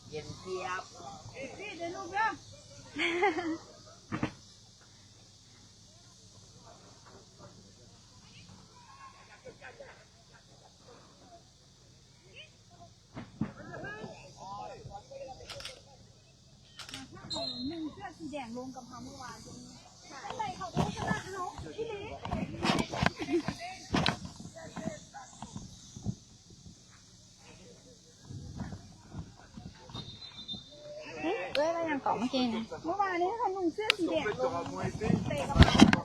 ເຢັນຈຽບ. ໜຶ່ງເສື້ອສີແດງລົງກັບເຮົາເມື່ອວານນີ້ ຈັ່ງໃດເຂົາກໍຊະນະເຮົາອີ່ຫຼີ. ເອີຍ ວ່າຫຍັງເກາະເມື່ອກີ້ນີ້? ເມື່ອວານນີ້ເຂົານຸ່ງເສື້ອສີແດງລົງ ເຕະກັບເຮົາ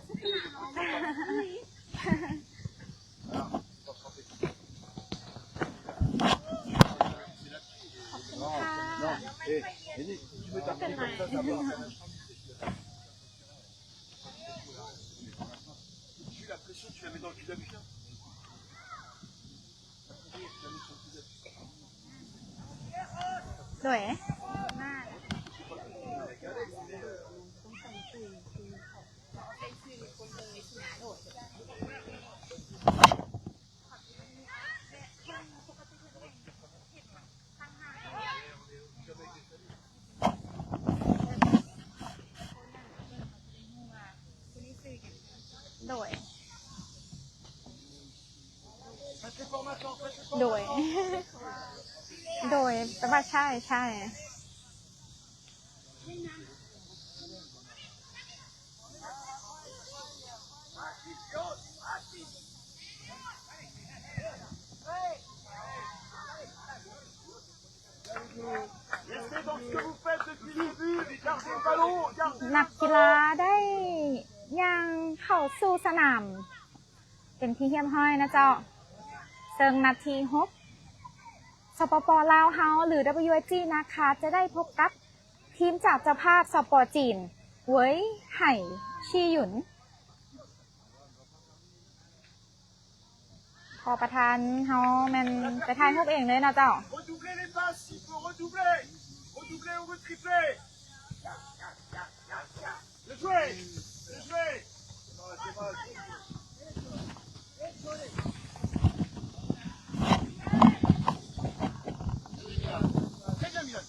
ໂດຍ ໂດຍ ໂດຍ ໂດຍ ແປວ່າ ໃຊ່ ໃຊ່. ນັກກິລາໄດ້ຍ່າງເຂົ້າສູ່ສະໜາມເປັນທີ່ຮຽບຮ້ອຍນະເຈົ້າ. ເຊິ່ງນັດທີຫົກ ສປປ ລາວເຮົາ ຫຼື WSG ນາຄາ ຈະໄດ້ພົບກັບທີມຈາກເຈົ້າພາບ ສປ ຈີນ ເຫວີຍໄຫ່ ຊີຢຸນ. ພໍ່ປະທານເຮົາແມ່ນໄປຖ່າຍຮູບເອງເລີຍເນາະເຈົ້າ. Redoubler les passes, il faut redoubler. Redoubler ou retripler. Bien joué, bien joué. Très bien, Milan.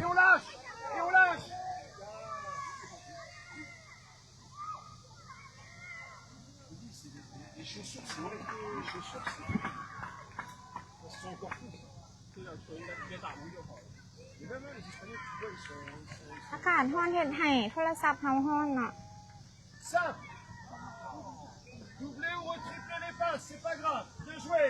Et on lâche, et on lâche. Les chaussures, c'est horrible. Les chaussures, c'est horrible. Elles sont encore pires. Et même eux, les Espagnols, tu vois, ils sont, ils sont, ils sont ອາກາດຮ້ອນເຮັດໃຫ້ໂທລະສັບເຮົາຮ້ອນເນາະ. Simple. Doubler ou retripler les passes, c'est pas grave. Bien joué.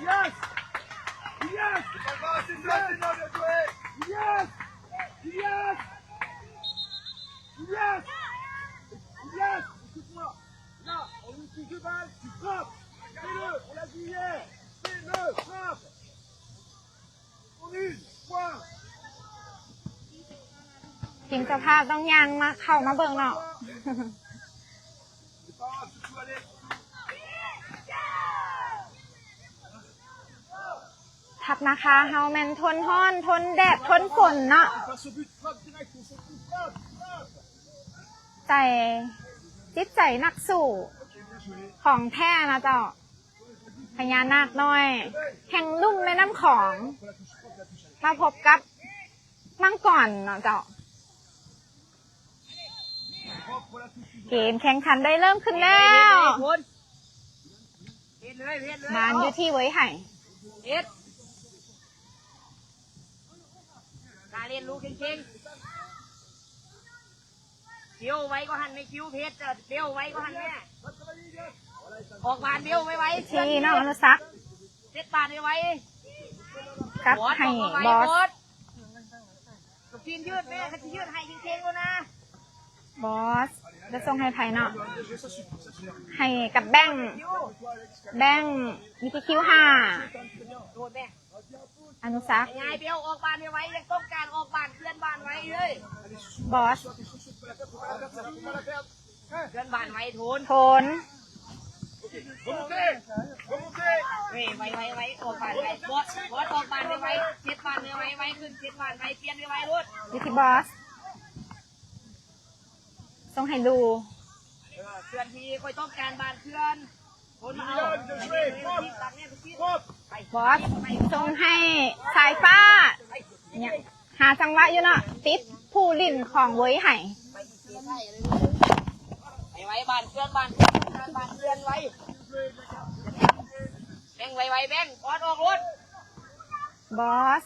Yes! Yes! Yes! Yes! Yes! Yes! Écoute-moi. Là, on nous touche de balle, tu frappes. Fais-le, on l'a dit hier. Fais-le, frappe. ທີມເຈົ້າພາບຕ້ອງຍ່າງມາ ເຂົ້າມາເບິ່ງເນາະ. ທັບນາຄາເຮົາແມ່ນທົນຮ້ອນ ທົນແດດ ທົນຝົນເນາະ. ໃຈ ຈິດໃຈນັກສູ້ຂອງແທ້ນະເຈົ້າ. ພະຍານາກນ້ອຍແຫ່ງລຸ່ມແມ່ນ້ຳຂອງ ມາພົບກັບມັງກອນເນາະເຈົ້າ. ເກມແຂ່ງຂັນໄດ້ເລີ່ມຂຶ້ນແລ້ວ. ບານຢູ່ທີ່ເຫວີຍໄຫ່. ກາເຫຼັ້ນລູກເກັ່ງໆ. ເບວໄວກວ່າຫັ້ນແມ່ ຄິວເພດ ເບວໄວກວ່າຫັ້ນແມ່ ອອກບານເບວໄວໆ. ທີ່ນ້ອງອະນຸສັກ ເຊັດບານໄວໆ ກັບໃຫ້ບອສ ບອສ ກັບທີມຢືດແມ່ ຄັນຊິຢືດໃຫ້ເກັ່ງໆໂລດນະ ບອສ. ຈະສົ່ງໃຫ້ໃຜເນາະ? ໃຫ້ກັບແບັງ ແບັງ ມີທີຄິວຫ້າ ອະນຸສັກ. ຍາຍເບວ ອອກບ້ານໄວໆ ຍັງຕ້ອງການອອກບ້ານ ເຄື່ອນບ້ານໄວເລີຍ. ບອສ ເຄື່ອນບ້ານໄວ ໂທນ ໂທນ. ເວີຍ ໄວໆ ໄວໆ ອອກບ້ານໄວ ບອສ ບອສ ອອກບ້ານໄວໆ ເຊັດບ້ານໄວໆ ໄວຂຶ້ນ ເຊັດບ້ານໄວ ປ່ຽນໄວໆໂລດ. ຢູ່ທີ່ບອສ ສົ່ງໃຫ້ລູ. ເອີ ເຄື່ອນທີ່ຂ້ອຍຕ້ອງການ ບ້ານເຄື່ອນ ຄົນເອົາ. ບອສ ສົ່ງໃຫ້ສາຍຟ້າ ຫາຈັງຫວະຢູ່ເນາະ ຕິດຜູ້ຫຼິ້ນຂອງເວີຍໄຫ່. ໄວໆ ບ້ານເຄື່ອນ ບ້ານເຄື່ອນ ບ້ານເຄື່ອນໄວ. ແບັງໄວໆ ແບັງ ອອດອອກໂລດ. ບອສ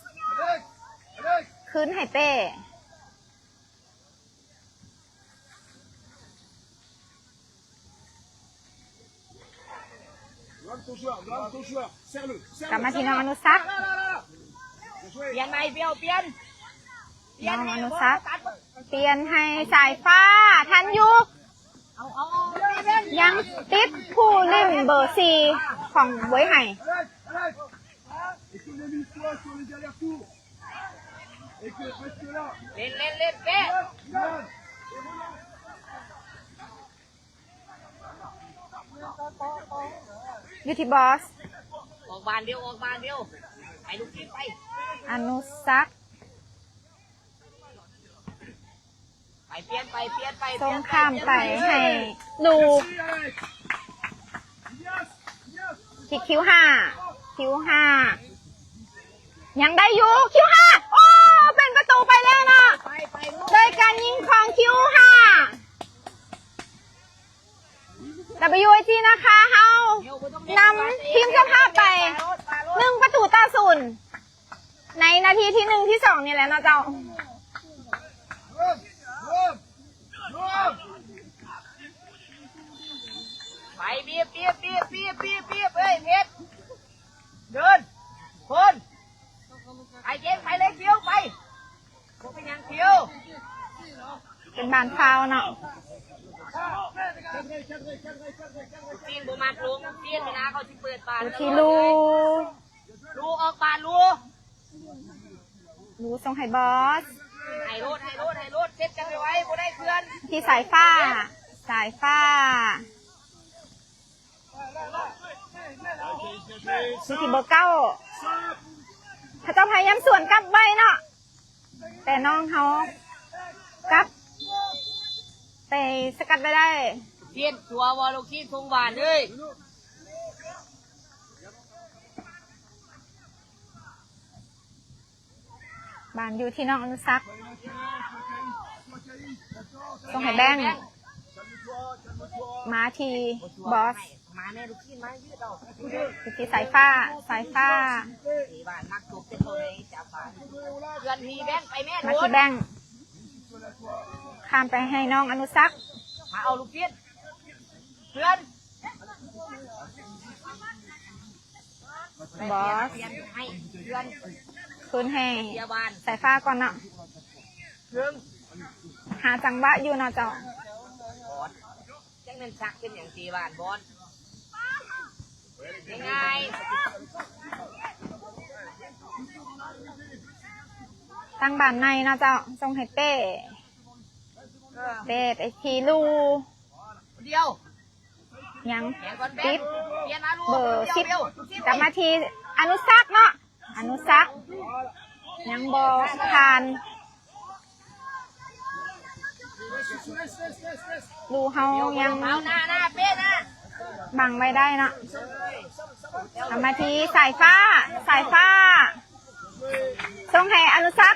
ຄືນໃຫ້ເປ້. ກັບມາທີ່ນ້ອງອະນຸສັກ. ປ່ຽນໃໝ່ ເບວ ປ່ຽນ ປ່ຽນ ນ້ອງອະນຸສັກ ປ່ຽນໃຫ້ສາຍຟ້າ ທັນຢູ່. ເອົາ ເອົາ ເອົາ ຍັງຕິດຜູ້ຫຼິ້ນເບີສີ່ຂອງເວີຍໄຫ່. ເລ່ນ ເລ່ນ ເລ່ນ ເປ້. ຢູ່ທີ່ບອສ ອອກບ້ານດຽວ ອອກບ້ານດຽວ ໄປລູກທີມໄປ. ອະນຸສັກ ໄປ ປ່ຽນໄປ ປ່ຽນໄປ ສົ່ງຂ້າມໄປໃຫ້ລູ. ທີ່ຄິວຫ້າ ຄິວຫ້າ ຍັງໄດ້ຢູ່ ຄິວຫ້າ. ໂອ້ ເປັນປະຕູໄປແລ້ວເນາະ ໄດ້ການຍິງຂອງຄິວຫ້າ. ດັບເບິນຢູເອສຈີ ນະຄາ ເຮົານຳທີມເຈົ້າພາບໄປ ໜຶ່ງປະຕູຕໍ່ສູນ ໃນນາທີທີໜຶ່ງ ທີສອງນີ້ແຫຼະເນາະເຈົ້າ. ໄປ ບີບ ບີບ ບີບ ບີບ ບີບ ບີບ ເອີຍ ເພັດ ເດີນ ຄົນ ໄປເກັ່ງ ໄປເລີຍ ຄິວ ໄປ ບໍ່ເປັນຫຍັງ ຄິວ. ເປັນບານຟາວເນາະ ຈີນບໍ່ມັກລົງ ຈີນເວລາເຂົາຊິເປີດບານ ທີ່ລູ ລູ ອອກບານ ລູ ລູສົ່ງໃຫ້ບອສ ໃຫ້ໂລດ ໃຫ້ໂລດ ໃຫ້ໂລດ ເຊັດກັນໄວໆ ບໍ່ໄດ້ເພື່ອນ ທີ່ສາຍຟ້າ ສາຍຟ້າ ທີ່ເບີເກົ້າ ເຂົາເຈົ້າພະຍາຍາມສວນກັບໄວເນາະ ແຕ່ນ້ອງເຮົາກັບໄປສະກັດໄວ້ໄດ້. ເຈັບຕົວບໍ່ລູກທີມ ສົງຫວານເອີຍ. ບານຢູ່ທີ່ນ້ອງອະນຸສັກ ສົ່ງໃຫ້ແບັງ ມາທີ່ບອສ ມາແມ່ລູກທີມ ມາຍືດເອົາ ຢູ່ທີ່ສາຍຟ້າ ສາຍຟ້າ ເຄື່ອນທີ່ແບັງ ໄປແມ່ ມາທີ່ແບັງ ຂ້າມໄປໃຫ້ນ້ອງອະນຸສັກ ມາເອົາລູກທີມ ເພື່ອນ ບອສ ຄືນໃຫ້ສາຍຟ້າກ່ອນເນາະ ຫາຈັງຫວະຢູ່ເນາະເຈົ້າ ຈັກແມ່ນຊັກເປັນຫຍັງຕີຫວານບອນ ງ່າຍໆ ຕັ້ງບານໃນເນາະເຈົ້າ ສົ່ງໃຫ້ເປ້ ເປ້ໄປທີ່ລູ ດຽວ ຍັງຕິດເບີສິບ ກັບມາທີ່ອະນຸສັກເນາະ ອະນຸສັກ ຍັງບໍ່ຜ່ານ ລູເຮົາຍັງບັງໄວ້ໄດ້ເນາະ ກັບມາທີ່ສາຍຟ້າ ສາຍຟ້າ ສົ່ງໃຫ້ອະນຸສັກ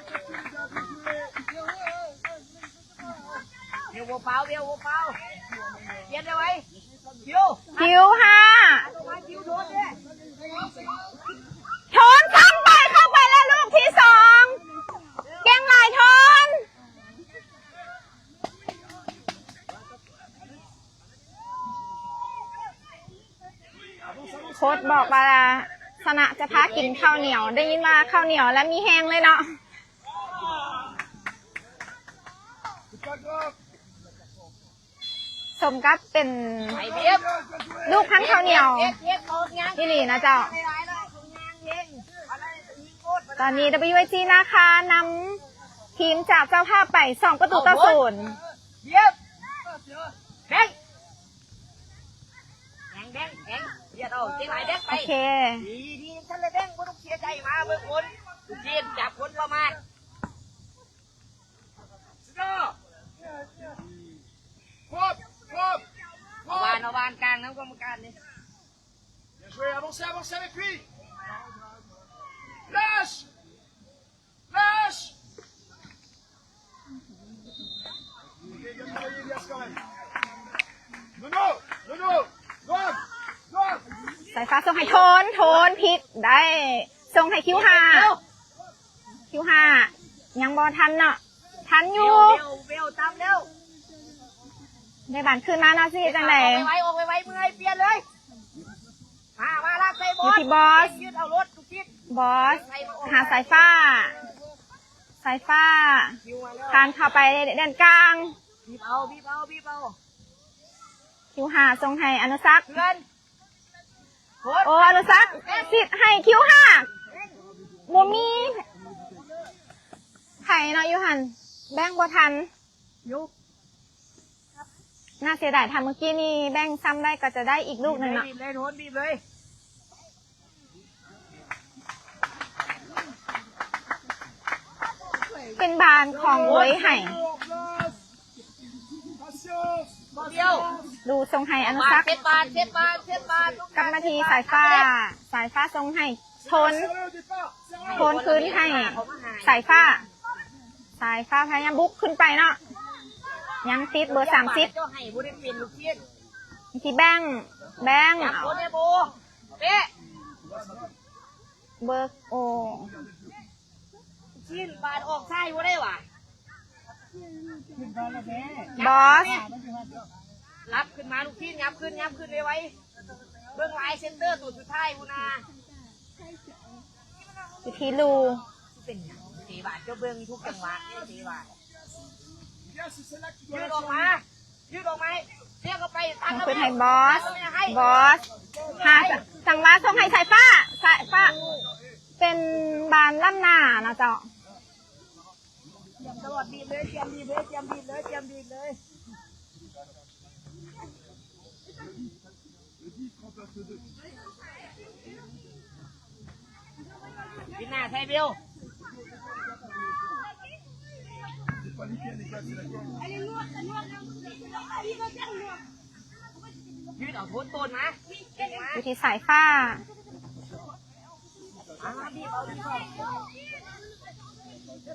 ເບວບໍ່ຟາວ ເບວບໍ່ຟາວ ປ່ຽນໄດ້ໄວ ຄິວ ຄິວຫ້າ ໂທນຊ້ຳໄປ ເຂົ້າໄປແລ້ວລູກທີສອງ ເກັ່ງຫຼາຍໂທນ ໂຄດບອກວ່າຊະນະຈະພາກິນເຂົ້າໜຽວ ໄດ້ຍິນວ່າເຂົ້າໜຽວແລ້ວມີແຮງເລີຍເນາະ. ເປັນຫຍັງ ເປັນຫຍັງ ເປັນຫຍັງ? ສົມກັບເປັນລູກພັນເຂົ້າໜຽວອີ່ຫຼີນະເຈົ້າ. ຕອນນີ້ WIG ນາຄານຳທີມຈາກເຈົ້າພາບໄປສອງປະຕູຕໍ່ສູນ. ໂອເຄ ດີໆ ຈັ່ງຊັ້ນແຫຼະແບງ ບໍ່ຕ້ອງເສຍໃຈ ມາເບິ່ງຜົນ ເກມຈາກຜົນປະມາດ. ເອົາຫວານ ເອົາຫວານກາງນຳກຳມະການນີ້. Bien joué, avancez, avancez avec lui. Lâche. Lâche. Bien travaillé, Elias, quand même. Nono, Nono, Noam, Noam. ສາຍຟ້າສົ່ງໃຫ້ໂທນ ໂທນພິກໄດ້ ສົ່ງໃຫ້ຄິວຫ້າ ຄິວຫ້າ ຍັງບໍ່ທັນເນາະ ທັນຢູ່. ເບວ ເບວ ເບວ ຕາມແລ້ວ ໄດ້ບານຄືນມາເນາະ ຊິເຮັດຈັ່ງໃດ? ອອກໄວໆ ອອກໄວໆ ເມື່ອຍປ່ຽນເລີຍ. ມາ ມາ ລາກໃສ່ບອສ ຢູ່ທີ່ບອສ ເຮັດເອົາໂລດ ທຸກທິດ. ບອສ ຫາສາຍຟ້າ ສາຍຟ້າ ຄານເຂົ້າໄປແດນກາງ. ບີບເອົາ ບີບເອົາ ບີບເອົາ. ຄິວຫ້າ ສົ່ງໃຫ້ອະນຸສັກ ເພື່ອນ. ໂອ້ ອະນຸສັກ ສິດໃຫ້ຄິວຫ້າ ບໍ່ມີໃຜເນາະຢູ່ຫັ້ນ ແບງບໍ່ທັນ. ໜ້າເສຍດາຍ ຖ້າເມື່ອກີ້ນີ້ແບງຊ້ຳໄດ້ກໍຈະໄດ້ອີກລູກໜຶ່ງເນາະ. ບີບເລີຍ ໂທນ ບີບເລີຍ. ເປັນບານຂອງເວີຍໄຫ່ ດູສົ່ງໃຫ້ອະນຸສັກ ເຊັດບານ ເຊັດບານ ເຊັດບານ. ກັບມາທີ່ສາຍຟ້າ ສາຍຟ້າສົ່ງໃຫ້ໂທນ ໂທນຄືນໃຫ້ສາຍຟ້າ ສາຍຟ້າພະຍາຍາມບຸກຂຶ້ນໄປເນາະ ຍັງຕິດເບີສາມສິບ ທີ່ແບງ ແບງ ເບີ ໂອ້ ຊິນບາດອອກຊ້າຍບໍ່ໄດ້ຫວາ. ບອສ ລັບຂຶ້ນມາລູກທີມ ຫຍັບຂຶ້ນ ຫຍັບຂຶ້ນໄວໆ ເບິ່ງລາຍເຊັນເຕີໂຕສຸດທ້າຍພຸ້ນນະ. ຢູ່ທີ່ລູ ເປັນຫຍັງເຕະບານ ເຈົ້າເບິ່ງທຸກຈັງຫວະເຕະບານ ຢືດອອກມາ ຢືດອອກມາ ລຽກເຂົ້າໄປ ຕັ້ງ ສົ່ງຄືນໃຫ້ບອສ ບອສ ຫາ ຈັງຫວະສົ່ງໃຫ້ສາຍຟ້າ ສາຍຟ້າ ເປັນບານລ້ຳໜ້າເນາະເຈົ້າ. ຕຽມຕະຫຼອດ ບີບເລີຍ ຕຽມບີບເລີຍ ຕຽມບີບເລີຍ ຕຽມບີບເລີຍ. ປິ່ນໜ້າໃສ່ເບວ ຢືດເອົາໂທນໂຕນມາ ຢູ່ທີ່ສາຍຟ້າ ອ່າ ບີບເອົາ ບີບເອົາ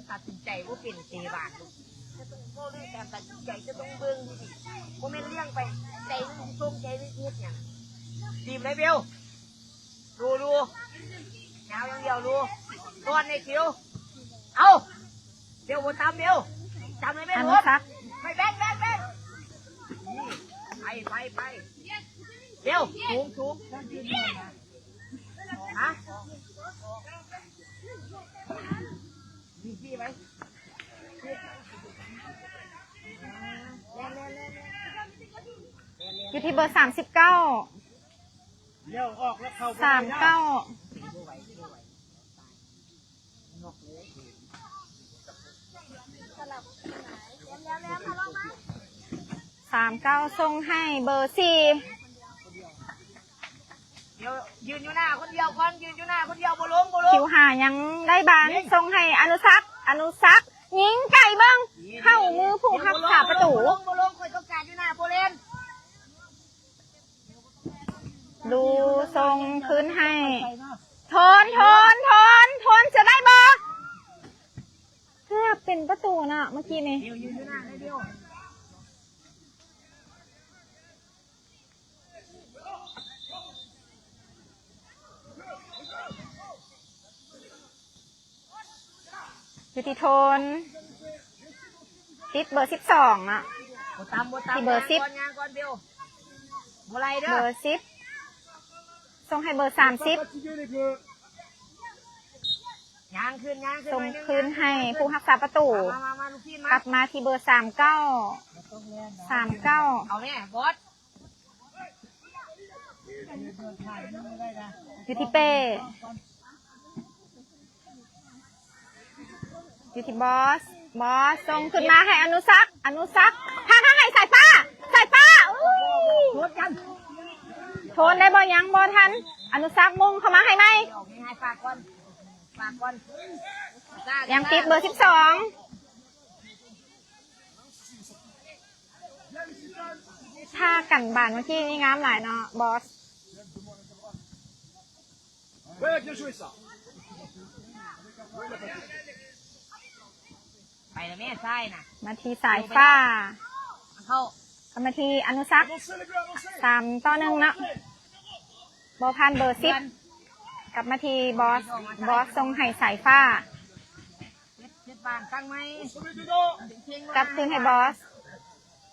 ຕັດສິນໃຈບໍ່ເປັນເຕະບານ ເວົ້າເລື່ອງການຕັດສິນໃຈ ຈະຕ້ອງເບິ່ງດີໆ ບໍ່ແມ່ນລ້ຽງໄປ ໃຈມັນຊິຊົງ ໃຈມັນຊິເຮັດຫຍັງ. ບີບເລີຍເບວ ດູ ດູ ຍາວຢ່າງດຽວ ດູ ຕ້ອນໃຫ້ຄິວ ເອົາ ເບວ ບໍ່ຕຳ ເບວ ຕຳໃຫ້ແມ່ນ ອະນຸສັກ ໄປແບກ ແບກ ແບກ ໄປ ໄປ ໄປ ເບວ ສູງ ສູງ ຮະ ມີທີ່ໄວ້ ແລ່ນ ແລ່ນ ແລ່ນ ແລ່ນ ຢູ່ທີ່ເບີສາມສິບເກົ້າ ສາມເກົ້າ ສາມເກົ້າ ສົ່ງໃຫ້ເບີສີ່ ດຽວ ຢືນຢູ່ໜ້າຄົນດຽວກ່ອນ ຢືນຢູ່ໜ້າຄົນດຽວ ບໍ່ລົງ ບໍ່ລົງ ຄິວຫ້າ ຍັງໄດ້ບານ ຍິງ ສົ່ງໃຫ້ອະນຸສັກ ອະນຸສັກ ຍິງໄກເບິ່ງ ເຂົ້າມືຜູ້ຮັກສາປະຕູ ບໍ່ລົງ ບໍ່ລົງ ຂ້ອຍຕ້ອງການຢູ່ໜ້າໂປແລນ ດູສົ່ງຄືນໃຫ້ ໂທນ ໂທນ ໂທນ ໂທນ ຈະໄດ້ບໍ່? ເກືອບເປັນປະຕູເນາະ ເມື່ອກີ້ນີ້ ດຽວ ຢືນຢູ່ໜ້າ ດຽວ ຢູ່ທີ່ໂທນ ຕິດເບີສິບສອງເນາະ ບໍ່ຕຳ ບໍ່ຕຳ ທີ່ເບີສິບ ຍ່າງກ່ອນ ຍ່າງກ່ອນ ເບວ ບໍ່ໄລ່ເດີ ເບີສິບ ສົ່ງໃຫ້ເບີສາມສິບ ຍ່າງຂຶ້ນ ຍ່າງຂຶ້ນ ສົ່ງຄືນໃຫ້ຜູ້ຮັກສາປະຕູ ມາ ມາ ມາ ລູກທີມມາ ກັບມາທີ່ເບີສາມເກົ້າ ສາມເກົ້າ ເອົາແມ່ບອສ ຢູ່ທີ່ເປ້ ຢູ່ທີ່ບອສ ບອສສົ່ງຂຶ້ນມາໃຫ້ອະນຸສັກ ອະນຸສັກ ພາ ພາໃຫ້ສາຍຟ້າ ສາຍຟ້າ ໂອ້ຍ ໂທນໄດ້ບໍ່? ຍັງບໍ່ທັນ ອະນຸສັກມຸ່ງເຂົ້າມາໃຫ້ໃໝ່ ຍັງຕິດເບີສິບສອງ ທ່າກັນບານເມື່ອກີ້ນີ້ງາມຫຼາຍເນາະບອສ. ໄປແລ້ວແມ່ຊ້າຍນະ ມາທີ່ສາຍຟ້າ ເຂົ້າ ກັບມາທີ່ອະນຸສັກ ສາມຕໍ່ໜຶ່ງເນາະ ບໍ່ຜ່ານເບີສິບ ກັບມາທີ່ບອສ ບອສສົ່ງໃຫ້ສາຍຟ້າ ເຮັດ ເຮັດບ້ານຕັ້ງໃໝ່ ກັບຄືນໃຫ້ບອສ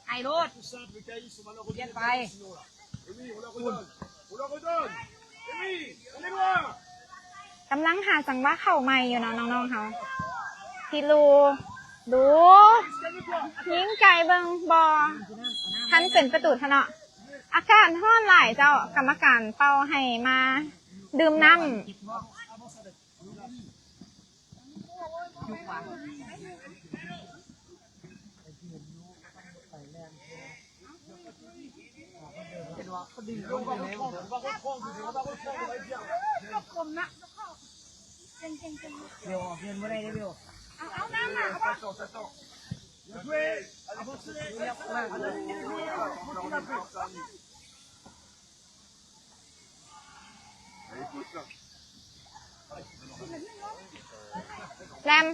ໃຫ້ໂລດ ປ່ຽນໄປ ກຳລັງຫາຈັງຫວະເຂົ້າໃໝ່ຢູ່ເນາະ ນ້ອງໆເຮົາ ທີ່ລູ ດູ ຍິງໄກເບິ່ງບໍ່ ທັນເປັນປະຕູທະເນາະ ອາກາດຮ້ອນຫຼາຍເຈົ້າ ກຳມະການເປົ່າໃຫ້ມາດື່ມນ້ຳ. ແລມ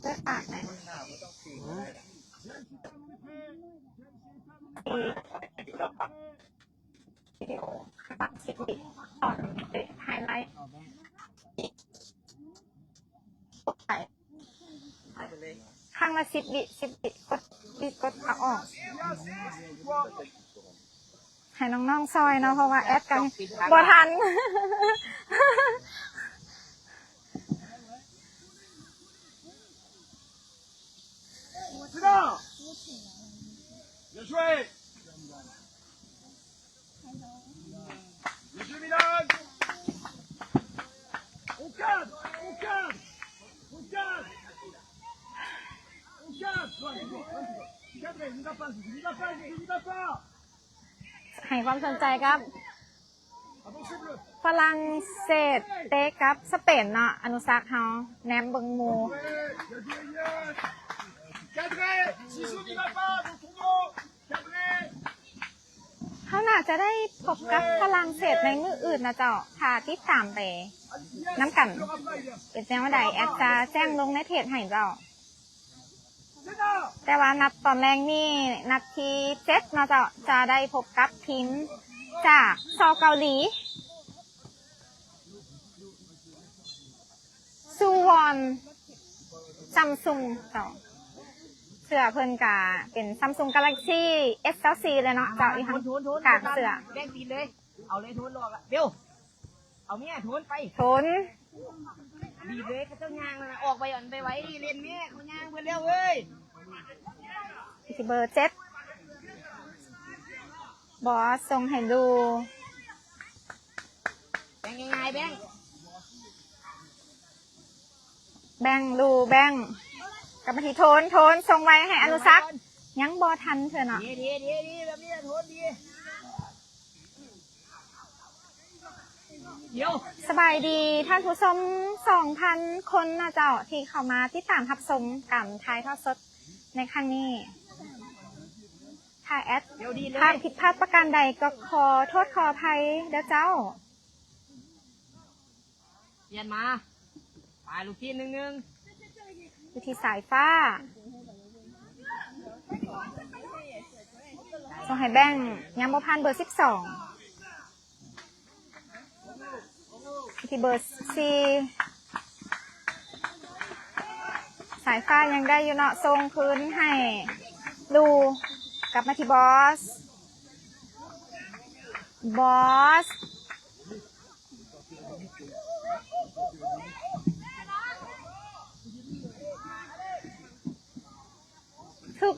ເປີດປາກແດ່ ວິດີໂອ ໄຮໄລ ຄັ້ງລະສິບວິ ສິບວິ ກົດ ກົດເອົາອອກ ໃຫ້ນ້ອງໆຊ່ອຍເນາະ ເພາະວ່າແອັດກັນບໍ່ທັນ. Bien joué. Bien joué, Milan. On cadre, on cadre, on cadre, on cadre. Cadré, n'y va pas, n'y va pas, n'y va pas. ໃຫ້ຄວາມສົນໃຈກັບຝຣັ່ງເສດເຕະກັບສະເປນເນາະ ອະນຸສັກເຮົາແນມເບິ່ງໝູ່. ເຮົາໜ້າຈະໄດ້ພົບກັບຝຣັ່ງເສດໃນມື້ອື່ນນະເຈົ້າ ຖ້າຕິດຕາມໄປນຳກັນ ເປັນແນວໃດແອັດຈະແຈ້ງລົງໃນເພຈໃຫ້ເຈົ້າ. ແຕ່ວ່ານັດຕອນແລງນີ້ ນັດທີເຈັດເນາະເຈົ້າ ຈະໄດ້ພົບກັບທີມຈາກ ຊ ເກົາຫຼີ ຊູວອນ ຊຳຊຸງເຈົ້າ ເສື້ອເພິ່ນກະເປັນ ຊຳຊຸງ ກາແລັກຊີ ເອັສ ຊາວສີ່ ແຫຼະເນາະ ເຈົ້າ ອີ່ຫັ້ນກາງເສື້ອ ແບ່ງຕີນເລີຍ ເອົາເລີຍ ໂທນຫຼອກລະ ເບວ ເອົາແມ່ ໂທນໄປ ໂທນ ບີບເລີຍ ເຂົາເຈົ້າຍ່າງນັ້ນນະ ອອກໄວໆ ໄວໆ ເລ່ນແມ່ ເຂົາຍ່າງເບິດແລ້ວເວີຍ ທີ່ເບີເຈັດ ບອສສົ່ງໃຫ້ລູ ແບ່ງງ່າຍໆ ແບ່ງ ແບ່ງລູ ແບ່ງ ກັບມາທີ່ໂທນ ໂທນສົ່ງໄວໃຫ້ອະນຸສັກ ຍັງບໍ່ທັນເທື່ອເນາະ ດີໆໆ ແບບນີ້ລະ ໂທນດີ. ສະບາຍດີທ່ານຜູ້ຊົມສອງພັນຄົນນະເຈົ້າ ທີ່ເຂົ້າມາຕິດຕາມຮັບຊົມການຖ່າຍທອດສົດໃນຄັ້ງນີ້. ຖ້າແອັດພາດຜິດພາດປະການໃດກໍຂໍໂທດຂໍອະໄພເດີເຈົ້າ. ປ່ຽນມາ ໄປລູກທີໜຶ່ງໜຶ່ງ ຢູ່ທີ່ສາຍຟ້າ ສົ່ງໃຫ້ແບ່ງ ຍັງບໍ່ຜ່ານເບີສິບສອງ ທີ່ເບີສີ່ ສາຍຟ້າຍັງໄດ້ຢູ່ເນາະ ສົ່ງຄືນໃຫ້ລູ ກັບມາທີ່ບອສ ບອສ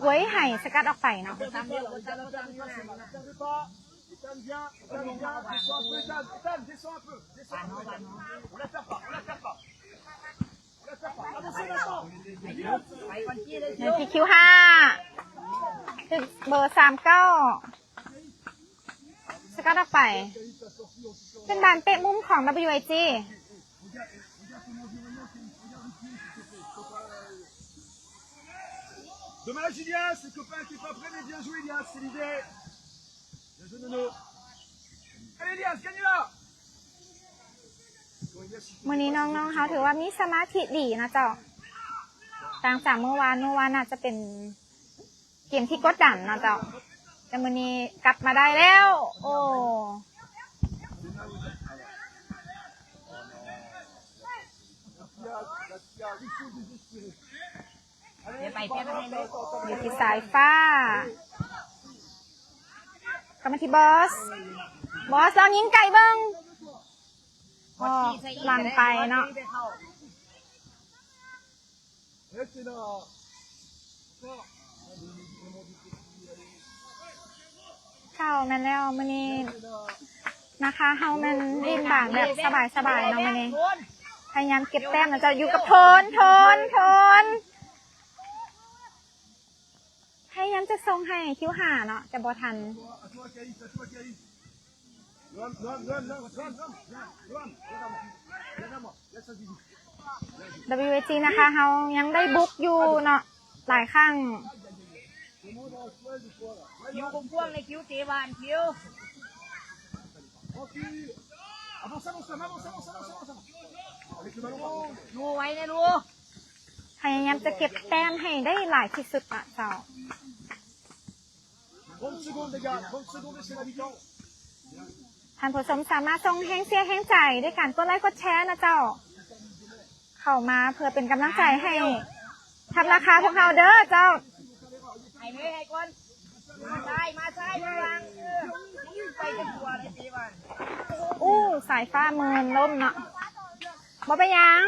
ເວີຍໄຫ່ສະກັດອອກໄປເນາະ. Next ຄິວຫ້າ ຄືເບີສາມເກົ້າ ສະກັດອອກໄປ ເປັນບານເຕະມຸມຂອງ WIG. Dommage, Ilias, le copain qui est pas prêt, mais bien joué, Ilias, c'est l'idée. Bien joué, Nono. Allez, Ilias, gagne là. ມື້ນີ້ນ້ອງໆເຮົາຖືວ່າມີສະມາທິດີນະເຈົ້າ ຕ່າງຈາກມື້ວານ, ມື້ວານອາດຈະເປັນເກມທີ່ກົດດັນນະເຈົ້າ ແຕ່ມື້ນີ້ກັບມາໄດ້ແລ້ວ. ໂອ້ ຢູ່ທີ່ສາຍຟ້າ ກັບມາທີ່ບອສ, ບອສລອງຍິງໄກເບິ່ງ ກໍຫຼັງໄປເນາະ. ເຈົ້າ ແມ່ນແລ້ວ ມື້ນີ້ນາຄາເຮົາແມ່ນຫຼິ້ນບານແບບສະບາຍໆເນາະ ມື້ນີ້ພະຍາຍາມເກັບແຕ້ມນະເຈົ້າ. ຢູ່ກັບໂທນ, ໂທນ, ໂທນ ພະຍາຍາມຈະສົ່ງໃຫ້ຄິວຫ້າເນາະ ແຕ່ບໍ່ທັນ. WIG ນາຄາເຮົາຍັງໄດ້ບຸກຢູ່ເນາະ ຫຼາຍຄັ້ງ. ຄິວກວ້າງໆ ໃນຄິວເຕະບານ ຄິວ. Avance, avance, avance, avance, avance, avance. Avec le ballon, par contre. ພະຍາຍາມຈະເກັບແຕ້ມໃຫ້ໄດ້ຫຼາຍທີ່ສຸດນະເຈົ້າ. Trente secondes, les gars, trente secondes et c'est la mi-temps. ທ່ານຜູ້ຊົມສາມາດສົ່ງແຮງເຊຍແຮງໃຈດ້ວຍການກົດໄລກົດແຊນະເຈົ້າ ເຂົ້າມາເພື່ອເປັນກຳລັງໃຈໃຫ້ທັບນາຄາພວກເຮົາເດີເຈົ້າ. ໃຫ້ເລີຍ ໃຫ້ກ່ອນ ມາຊ້າຍ ມາຊ້າຍ ມາຫຼັງ ເອີ ໄປຈະຕົວໄດ້ຕິວ່າ. ອູ້ ສາຍຟ້າເມີນລົ້ມເນາະ ບໍ່ເປັນຫຍັງ.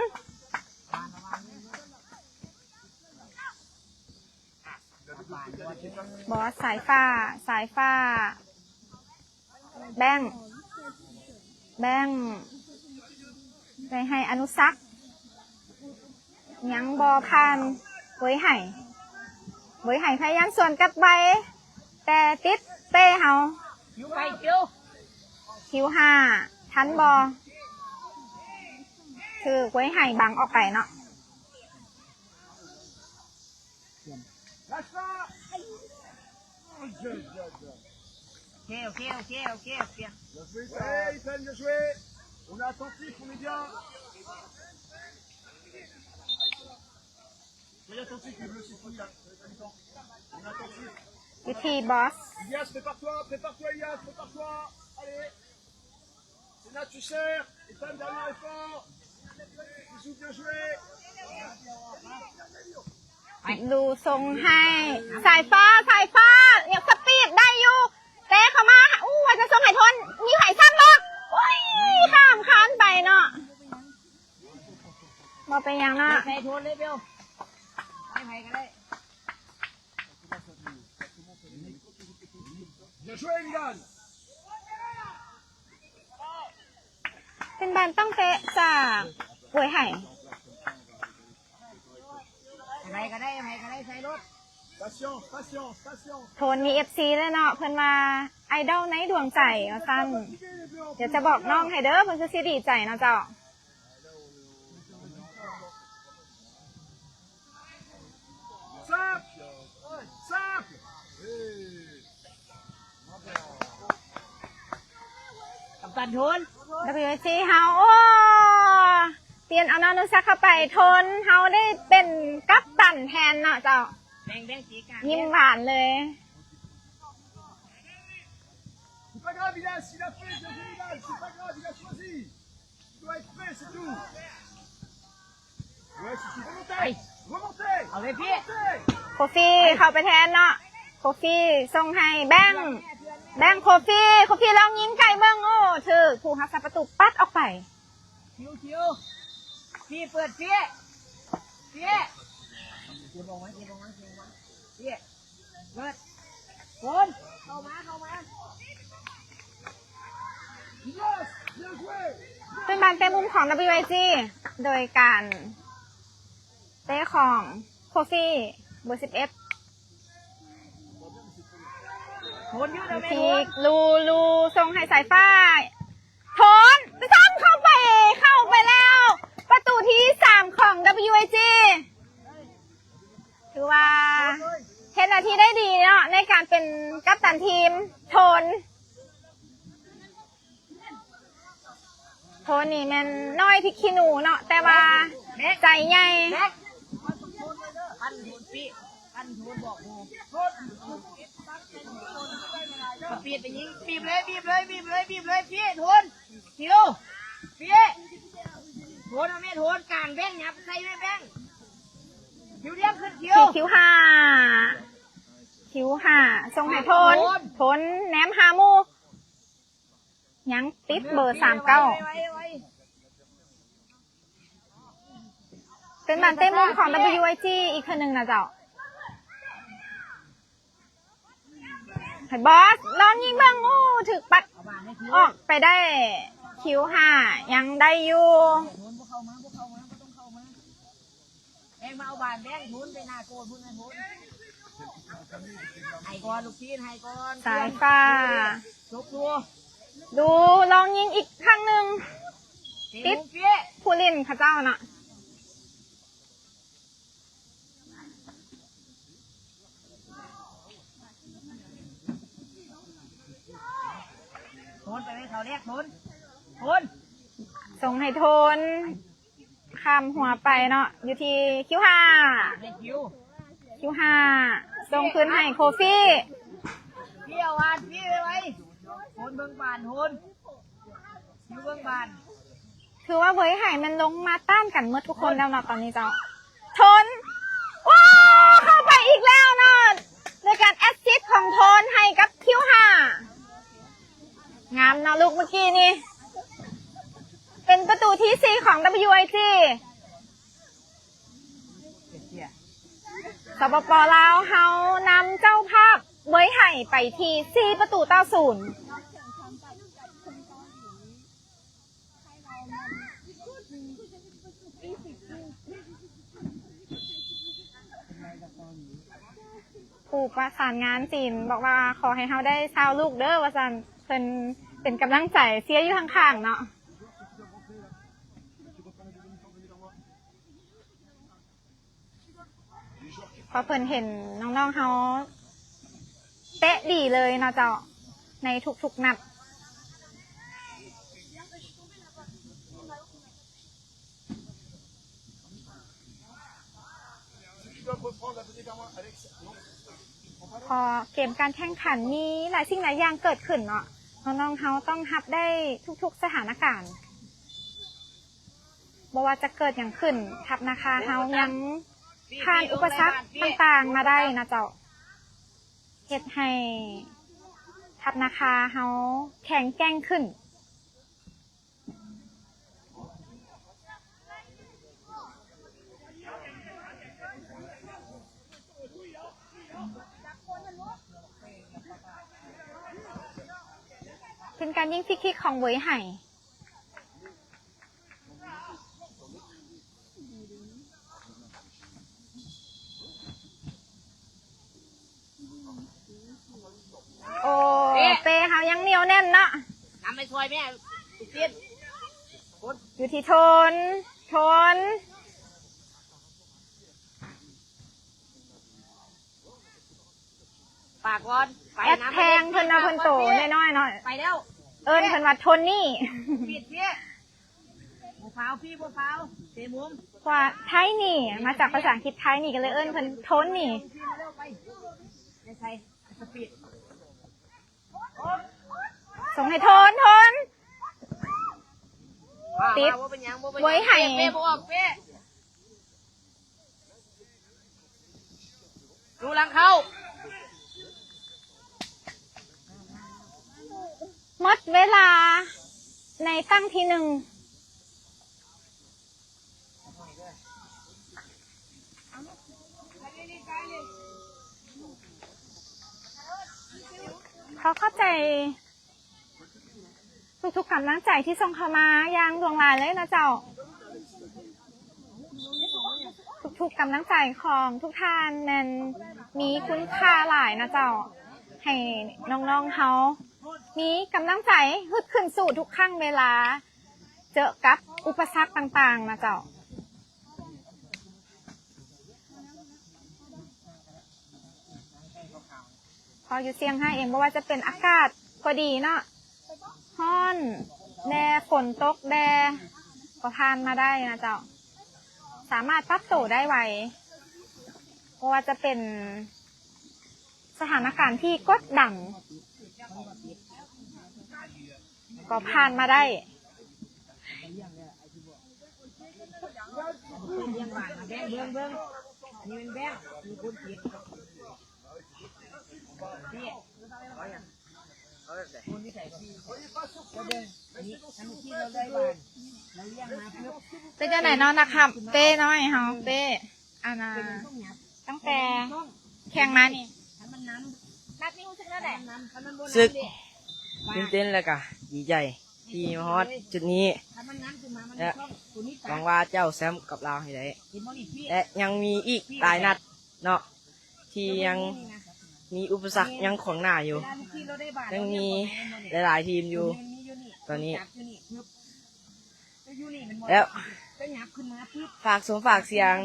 ບອສ ສາຍຟ້າ ສາຍຟ້າ ແບງ ແບງ ໄປໃຫ້ອະນຸສັກ ຍັງບໍ່ຜ່ານ ເວີຍໄຫ່ ເວີຍໄຫ່ພະຍາຍາມສວນກັບໄວ ແຕ່ຕິດເປ້ເຮົາ. ຄິວໄປ ຄິວ ຄິວຫ້າ ທັນບໍ່? ຖືກເວີຍໄຫ່ບັງອອກໄປເນາະ. Lâche pas. Aïe, aïe, aïe, aïe. Ok, ok, ok, ok, ok. Bien joué, ça. Ouais, Ethan, bien joué. On est attentif, on est bien. Soyez attentifs, les bleus, c'est fini, là. On est attentif. ວິທີບອສ Ilias, prépare-toi, prépare-toi, Ilias, prépare-toi. Allez. Senna, tu sers. Ethan, dernier effort. Bisous, bien joué. ລູສົ່ງໃຫ້ສາຍຟ້າ ສາຍຟ້າ ຍັງສະປີດໄດ້ຢູ່ ເຕະເຂົ້າມາ ອູ້ ວ່າຈະສົ່ງໃຫ້ໂທນ ມີໃຜຊ້ຳບໍ່? ໂອ້ຍ ຂ້າມຄານໄປເນາະ ບໍ່ເປັນຫຍັງເນາະ. ໃສ່ໂທນເລີຍ ເບວ ໃຫ້ໃຜກໍໄດ້. Bien joué, Milan. ເປັນບານຕ້ອງເຕະຈາກເວີຍໄຫ່. ໃຜກໍໄດ້ ໃຜກໍໄດ້ ໃສ່ລົດ. Patience, patience, patience. ໂທນມີເອັຟຊີແລ້ວເນາະ ເພິ່ນວ່າໄອດອລໃນດວງໃຈວ່າຊັ້ນ. ດຽວຈະບອກນ້ອງໃຫ້ເດີ ເພິ່ນຄືຊິດີໃຈເນາະເຈົ້າ. Simple, simple. ກັບຕັນໂທນ WIG ເຮົາ ໂອ້ ປ່ຽນເອົາອະນຸສັກເຂົ້າໄປ ໂທນເຮົາໄດ້ເປັນກັບຕັນແທນເນາະເຈົ້າ. ແບ່ງ ແບ່ງຕີກັນ ຍິ້ມຫວານເລີຍ. C'est pas grave, il a, il a fait, il a fait, il a, c'est pas grave, il a choisi. Tu dois être prêt, c'est tout. Ouais, c'est tout. Remontez. Remontez. ເອົາເລີຍພີ່ Remontez. ໂຄຟີເຂົ້າໄປແທນເນາະ ໂຄຟີສົ່ງໃຫ້ແບງ ແບງ ໂຄຟີ ໂຄຟີລອງຍິງໄກເບິ່ງ ໂອ້ ຖືກຜູ້ຮັກສາປະຕູປັດອອກໄປ. ຄິວ ຄິວ ພີ່ເປີດ ພີ່ ພີ່ ເກັບອອກມາ ເກັບອອກມາ ເກັບອອກມາ ພີ່. ເປີດ ໂຟນ ເຂົ້າມາ ເຂົ້າມາ ເປັນບານເຕະມຸມຂອງ WIG ໂດຍການເຕະຂອງໂຄຟີ ເບີສິບເອັດ ໂຟນ ຢູ່ນຳແມ່ ທີ່ ໂຟນ ລູ ລູ ສົ່ງໃຫ້ສາຍຟ້າ ໂທນ ຊ້ຳເຂົ້າໄປ ເຂົ້າໄປແລ້ວ ປະຕູທີສາມຂອງ WIG ຖືວ່າເຮັດໜ້າທີ່ໄດ້ດີເນາະ ໃນການເປັນກັບຕັນທີມ ໂທນ ໂທນນີ້ແມ່ນນ້ອຍພິກຂີ້ໜູເນາະ ແຕ່ວ່າໃຈໃຫຍ່ ແມັກ ປັ້ນໂທນປີ້ ປັ້ນໂທນບອກໂທນ ສະປີດໄປຍິງ ບີບເລີຍ ບີບເລີຍ ບີບເລີຍ ບີບເລີຍ ປີ້ ໂທນ ຄິວ ປີ້ ໂທນ ເອົາແມ່ ໂທນ ກາງແບັງ ຫຍັບໃສ່ແມ່ແບັງ ຄິວ ລ້ຽງຂຶ້ນ ຄິວ ທີ່ຄິວຫ້າ ຄິວຫ້າ ສົ່ງໃຫ້ໂທນ ໂທນ ໂທນແນມຫາໝູ່ ຍັງຕິດເບີສາມເກົ້າ ໄວໆ ໄວໆ ເປັນບານເຕະມຸມຂອງ WIG ອີກເທື່ອໜຶ່ງນະເຈົ້າ ໃຫ້ບອສລອງຍິງເບິ່ງ ໂອ້ ຖືກປັດ ເອົາບານໃຫ້ ອອກໄປໄດ້ ຄິວຫ້າ ຍັງໄດ້ຢູ່ ໂທນ ບໍ່ເຂົ້າມາ ບໍ່ເຂົ້າມາ ບໍ່ຕ້ອງເຂົ້າມາ ແບງມາເອົາບານ ແບງ ໂທນ ໄປໜ້າໂກນພຸ້ນນະ ໂທນ ໃຫ້ກ່ອນ ລູກທີນ ໃຫ້ກ່ອນ ສາຍຟ້າ ຈົບຢູ່ ດູ ລອງຍິງອີກຄັ້ງໜຶ່ງ ຕິດຜູ້ຫຼິ້ນເຂົາເຈົ້າເນາະ ໂທນ ໄປໃຫ້ເຂົາແລກ ໂທນ ໂທນ ສົ່ງໃຫ້ໂທນ ຂ້າມຫົວໄປເນາະ ຢູ່ທີ່ຄິວຫ້າ ໃຫ້ຄິວ ຄິວຫ້າ ສົ່ງຄືນໃຫ້ໂຄຟີ ພີ່ເອົາບານ ພີ່ໄວໆ ໂທນເບິ່ງບານ ໂທນ ຢູ່ເບື້ອງບ້ານ ຖືວ່າເວີຍໄຫແມ່ນລົງມາຕ້ານກັນໝົດທຸກຄົນແລ້ວເນາະຕອນນີ້ເຈົ້າ. ໂທນ ໂອ້ ເຂົ້າໄປອີກແລ້ວເນາະ ໂດຍການແອັດຊິດຂອງໂທນໃຫ້ກັບຄິວຫ້າ ງາມເນາະລູກເມື່ອກີ້ນີ້ ເປັນປະຕູທີສີ່ຂອງ WIG. ສປປ ລາວ ເຮົານຳເຈົ້າພາບເວີຍໄຫໄປທີ່ສີ່ປະຕູຕໍ່ສູນ. ຜູ້ປະສານງານຈີນບອກວ່າ ຂໍໃຫ້ເຮົາໄດ້ຊາວລູກເດີ້ ວ່າຊັ້ນ. ເພິ່ນເປັນກຳລັງໃຈເຊຍຢູ່ຂ້າງໆເນາະ. ເພາະເພິ່ນເຫັນນ້ອງໆເຮົາເຕະດີເລີຍເນາະເຈົ້າ ໃນທຸກໆນັດ. ເພາະເກມການແຂ່ງຂັນມີຫຼາຍສິ່ງຫຼາຍຢ່າງເກີດຂຶ້ນເນາະ, ນ້ອງໆເຮົາຕ້ອງຮັບໄດ້ທຸກໆສະຖານະການ. ບໍ່ວ່າຈະເກີດຫຍັງຂຶ້ນ, ທັບນາຄາເຮົາຍັງຜ່ານອຸປະສັກຕ່າງໆມາໄດ້ນະເຈົ້າ, ເຮັດໃຫ້ທັບນາຄາເຮົາແຂງແກ່ງຂຶ້ນ. ເປັນການຍິງຟຣີຄິກຂອງເຫວີຍໄຫ. ໂອ້ ເປ້ ເປ້ເຮົາຍັງໜຽວແໜ້ນເນາະ. ນຳໄປຊ່ວຍແມ່ ຕິດ ຢູ່ທີ່ໂທນ ໂທນ. ປາກກ່ອນ ໄປ ແອັດແທງເພິ່ນເນາະ, ເພິ່ນໂຕນ້ອຍໆເນາະ, ໄປແລ້ວ ເອີ້ນເພິ່ນວ່າໂທນີ້ ປິດເພຍ ບໍ່ຟາວ ພີ່ບໍ່ຟາວ ເຕະມຸມ. ເພາະວ່າໄທນີ້ ມາຈາກພາສາອັງກິດໄທນີ້ ກໍເລີຍເອີ້ນເພິ່ນໂທນີ້. ໃສ່ສະປີດ ສົ່ງໃຫ້ໂທນ ໂທນ ຕິດ ເຫວີຍໄຫ ເຕະບໍ່ອອກ ເຕະ ດູຫຼັງເຂົ້າ. ໝົດເວລາໃນຕັ້ງທີໜຶ່ງ. ຂໍຂອບໃຈທຸກໆກຳລັງໃຈທີ່ສົ່ງເຂົ້າມາຢ່າງຫຼວງຫຼາຍເລີຍນະເຈົ້າ. ທຸກໆກຳລັງໃຈຂອງທຸກທ່ານແມ່ນມີຄຸນຄ່າຫຼາຍນະເຈົ້າ, ໃຫ້ນ້ອງໆເຮົາມີກຳລັງໃຈຮຶດຂຶ້ນສູ້ທຸກຄັ້ງເວລາເຈີກັບອຸປະສັກຕ່າງໆນະເຈົ້າ. ເພາະຢູ່ຊຽງໄຮ້ເອງ ບໍ່ວ່າຈະເປັນອາກາດກໍດີເນາະ, ຮ້ອນແດ່ ຝົນຕົກແດ່ ກໍຜ່ານມາໄດ້ນະເຈົ້າ, ສາມາດປັບໂຕໄດ້ໄວ. ບໍ່ວ່າຈະເປັນສະຖານະການທີ່ກົດດັນ ກໍຜ່ານມາໄດ້. ເປັນຈັ່ງໃດເນາະ ນັກຂັບເປ້ນ້ອຍເຮົາ ເປ້ ອັນນ່າ ຕັ້ງແຕ່ແຂ່ງມານີ້ ນັດນີ້ຮູ້ສຶກແນວໃດ? ຮູ້ສຶກຕື່ນເຕັ້ນ ແລ້ວກະດີໃຈທີ່ມາຮອດຈຸດນີ້ ແລະ ຫວັງວ່າຈະເອົາແຊ້ມກັບລາວໃຫ້ໄດ້ ແລະ ຍັງມີອີກຫຼາຍນັດເນາະ ທີ່ຍັງມີອຸປະສັກຍັງຂວາງໜ້າຢູ່, ຍັງມີຫຼາຍໆທີມຢູ່ຕອນນີ້. ແລ້ວຝາກສົ່ງຝາກສຽງ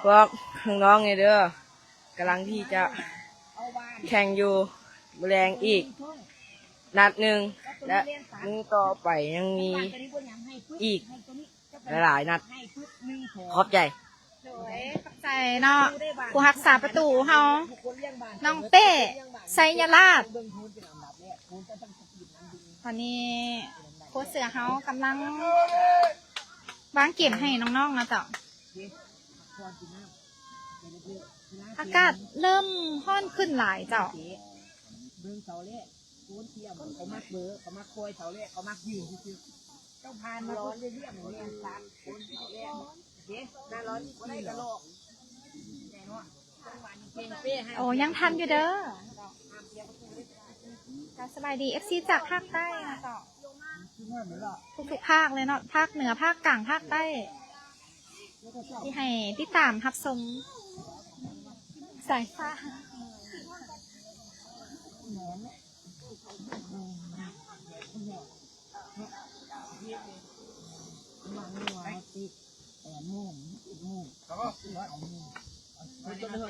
ພວກນ້ອງໆແດ່ເດີ້, ກຳລັງທີ່ຈະແຂ່ງຢູ່ມື້ແລງອີກນັດໜຶ່ງ ແລະ ມື້ຕໍ່ໄປຍັງມີອີກຫຼາຍໆນັດ. ຂອບໃຈ. ໂດຍ ຂອບໃຈເນາະ ຜູ້ຮັກສາປະຕູເຮົາ ນ້ອງເປ້ ໄຊຍະລາດ. ຕອນນີ້ໂຄ້ດເສືອເຮົາກຳລັງວາງເກມໃຫ້ນ້ອງໆນະເຈົ້າ. ອາກາດເລີ່ມຮ້ອນຂຶ້ນຫຼາຍເຈົ້າ. ເບິ່ງເສົາແລກ ໂກນທຽມ ເຂົາມັກເບີ ເຂົາມັກຄອຍເສົາແລກ ເຂົາມັກຢືນຊື່ໆ ເຈົ້າຜ່ານມາໂກນລຽບໆ ແມ່ນສັດ ໂກນເສົາແລກ ເດ້ ໜ້າຮ້ອນນີ້ບໍ່ໄດ້ກະຫຼອກ. ໂອ້ ຍັງທັນຢູ່ເດີ້. ກະສະບາຍດີ ເອັຟຊີ ຈາກພາກໃຕ້ນະເຈົ້າ ທຸກໆພາກເລີຍເນາະ ພາກເໜືອ ພາກກາງ ພາກໃຕ້ ທີ່ໃຫ້ຕິດຕາມຮັບຊົມສາຍຟ້າ.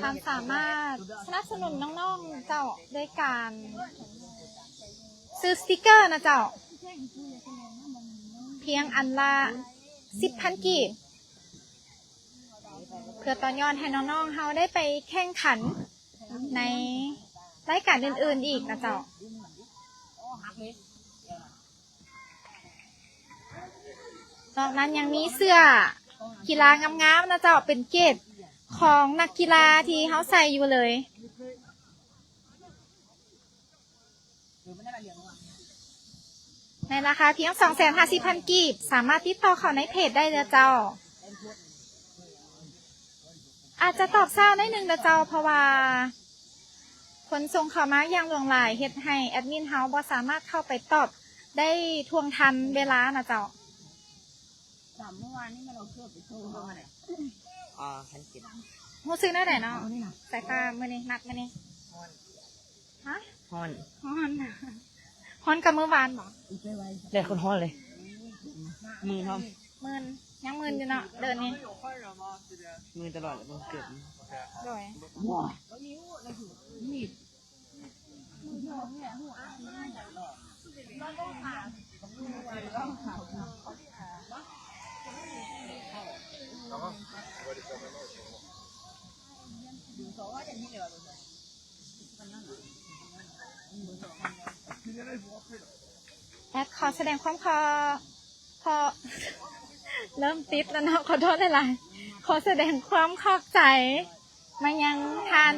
ທ່ານສາມາດສະໜັບສະໜູນນ້ອງໆເຈົ້າ ໂດຍການຊື້ສະຕິກເກີນະເຈົ້າ ພຽງອັນລະສິບພັນກີບ ເພື່ອຕໍ່ຍອດໃຫ້ນ້ອງໆເຮົາໄດ້ໄປແຂ່ງຂັນໃນລາຍການອື່ນໆອີກນະເຈົ້າ. ນອກນັ້ນຍັງມີເສື້ອກິລາງາມໆນະເຈົ້າ ເປັນເກດຂອງນັກກິລາທີ່ເຮົາໃສ່ຢູ່ເລີຍ ໃນລາຄາພຽງສອງແສນຫ້າສິບພັນກີບ ສາມາດຕິດຕໍ່ເຂົ້າໃນເພຈໄດ້ເດີເຈົ້າ. ອາດຈະຕອບຊ້າໜ້ອຍໜຶ່ງເດີເຈົ້າ ເພາະວ່າຄົນສົ່ງເຂົ້າມາຢ່າງຫຼວງຫຼາຍ ເຮັດໃຫ້ແອດມິນເຮົາບໍ່ສາມາດເຂົ້າໄປຕອບໄດ້ທ່ວງທັນເວລານະເຈົ້າ. ສາມ ມື້ວານນີ້ແມ່ນເອົາເຄື່ອງໄປໂຊເຮົາຫັ້ນແຫຼະ. ອ່າ ພັນເຈັດ. ຮູ້ສຶກແນວໃດເນາະ? ສາຍຟ້າມື້ນີ້ ນັດມື້ນີ້. ຮະ? ຮ້ອນ ຮ້ອນ ຮ້ອນກວ່າມື້ວານບໍ? ແດດໂຄດຮ້ອນເລີຍ ມື່ນພ້ອມ ມື່ນ ຍັງມຶນຢູ່ເນາະ ເດີນນີ້ ມຶນຕະຫຼອດແຫຼະ ບໍ່ເກີດ. ໂດຍ ແອັດຂໍສະແດງຄວາມຂໍ ຂໍ ເລີ່ມຕິດແລ້ວເນາະ ຂໍໂທດຫຼາຍໆ. ຂໍສະແດງຄວາມຂອບໃຈມາຍັງທ່ານ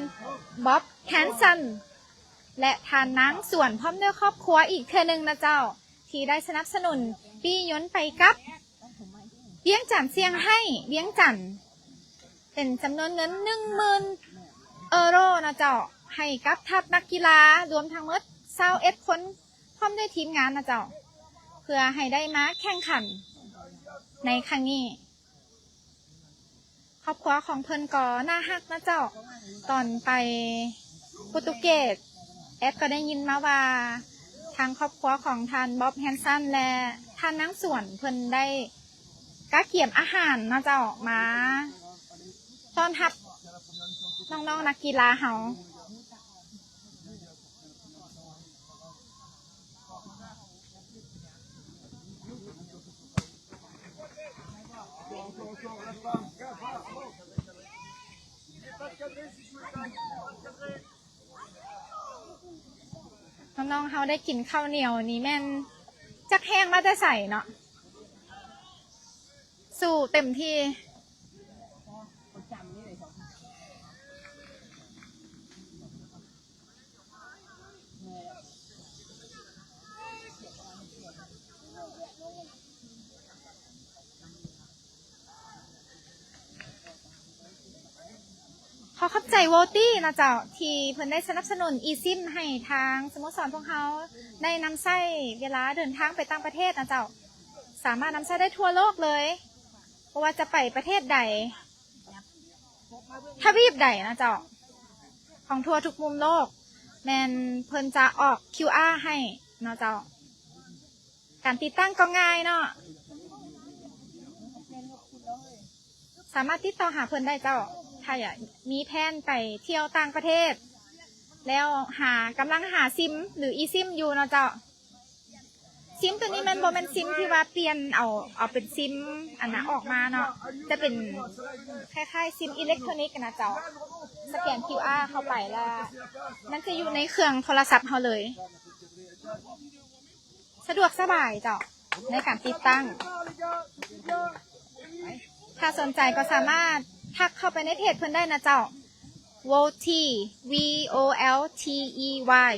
ບັອບ ແຮນສັນ ແລະ ທ່ານນາງ ສວນ ພ້ອມດ້ວຍຄອບຄົວອີກເທື່ອໜຶ່ງນະເຈົ້າ ທີ່ໄດ້ສະໜັບສະໜູນປີ້ຍົນໄປກັບ ວຽງຈັນ ຊຽງໄຮ້ ວຽງຈັນ ເປັນຈຳນວນເງິນໜຶ່ງໝື່ນເອີໂຣເນາະເຈົ້າ ໃຫ້ກັບທັບນັກກິລາ ລວມທັງໝົດ ຊາວເອັດຄົນ ພ້ອມດ້ວຍທີມງານນະເຈົ້າ ເພື່ອໃຫ້ໄດ້ມາແຂ່ງຂັນໃນຄັ້ງນີ້. ຄອບຄົວຂອງເພິ່ນກໍໜ້າຮັກນະເຈົ້າ. ຕອນໄປໂປຣຕຸເກດ ແອດກໍໄດ້ຍິນມາວ່າ ທາງຄອບຄົວຂອງທ່ານ ບອບ ແຮນສັນ ແລະ ທ່ານນາງສວນ ເພິ່ນໄດ້ກະກຽມອາຫານນະເຈົ້າ ມາຕ້ອນຮັບນ້ອງໆນັກກິລາເຮົາ. ນ້ອງໆເຮົາໄດ້ກິນເຂົ້າໜຽວນີ້ແມ່ນຈັກແຮງມາແຕ່ໃສເນາະ ສູ້ເຕັມທີ່. ຂໍຂອບໃຈ ໂວຕີ ນະເຈົ້າ ທີ່ເພິ່ນໄດ້ສະໜັບສະໜູນອີຊິມໃຫ້ທາງສະໂມສອນພວກເຮົາໄດ້ນຳໃຊ້ເວລາເດີນທາງໄປຕ່າງປະເທດນະເຈົ້າ. ສາມາດນຳໃຊ້ໄດ້ທົ່ວໂລກເລີຍ ບໍ່ວ່າຈະໄປປະເທດໃດ ທະວີບໃດນະເຈົ້າ ຂອງທົ່ວທຸກມຸມໂລກ ແມ່ນເພິ່ນຈະອອກຄິວອາໃຫ້ເນາະເຈົ້າ. ການຕິດຕັ້ງກໍງ່າຍເນາະ ສາມາດຕິດຕໍ່ຫາເພິ່ນໄດ້ເຈົ້າ ຖ້າຢາກມີແຜນໄປທ່ຽວຕ່າງປະເທດ ແລ້ວຫາ ກຳລັງຫາຊິມ ຫຼື ອີຊິມຢູ່ເນາະເຈົ້າ. ຊິມໂຕນີ້ແມ່ນບໍ່ແມ່ນຊິມທີ່ວ່າປ່ຽນເອົາ ເອົາເປັນຊິມອັນນະອອກມາເນາະ ຈະເປັນຄ້າຍໆຊິມອີເລັກໂທນິກນະເຈົ້າ. ສະແກນຄິວອາເຂົ້າໄປແລ້ວ ມັນຈະຢູ່ໃນເຄື່ອງໂທລະສັບເຮົາເລີຍ ສະດວກສະບາຍເຈົ້າ ໃນການຕິດຕັ້ງ. ຖ້າສົນໃຈກໍສາມາດທັກເຂົ້າໄປໃນເພຈເພິ່ນໄດ້ນະເຈົ້າ ໂວຕີ V O L T E Y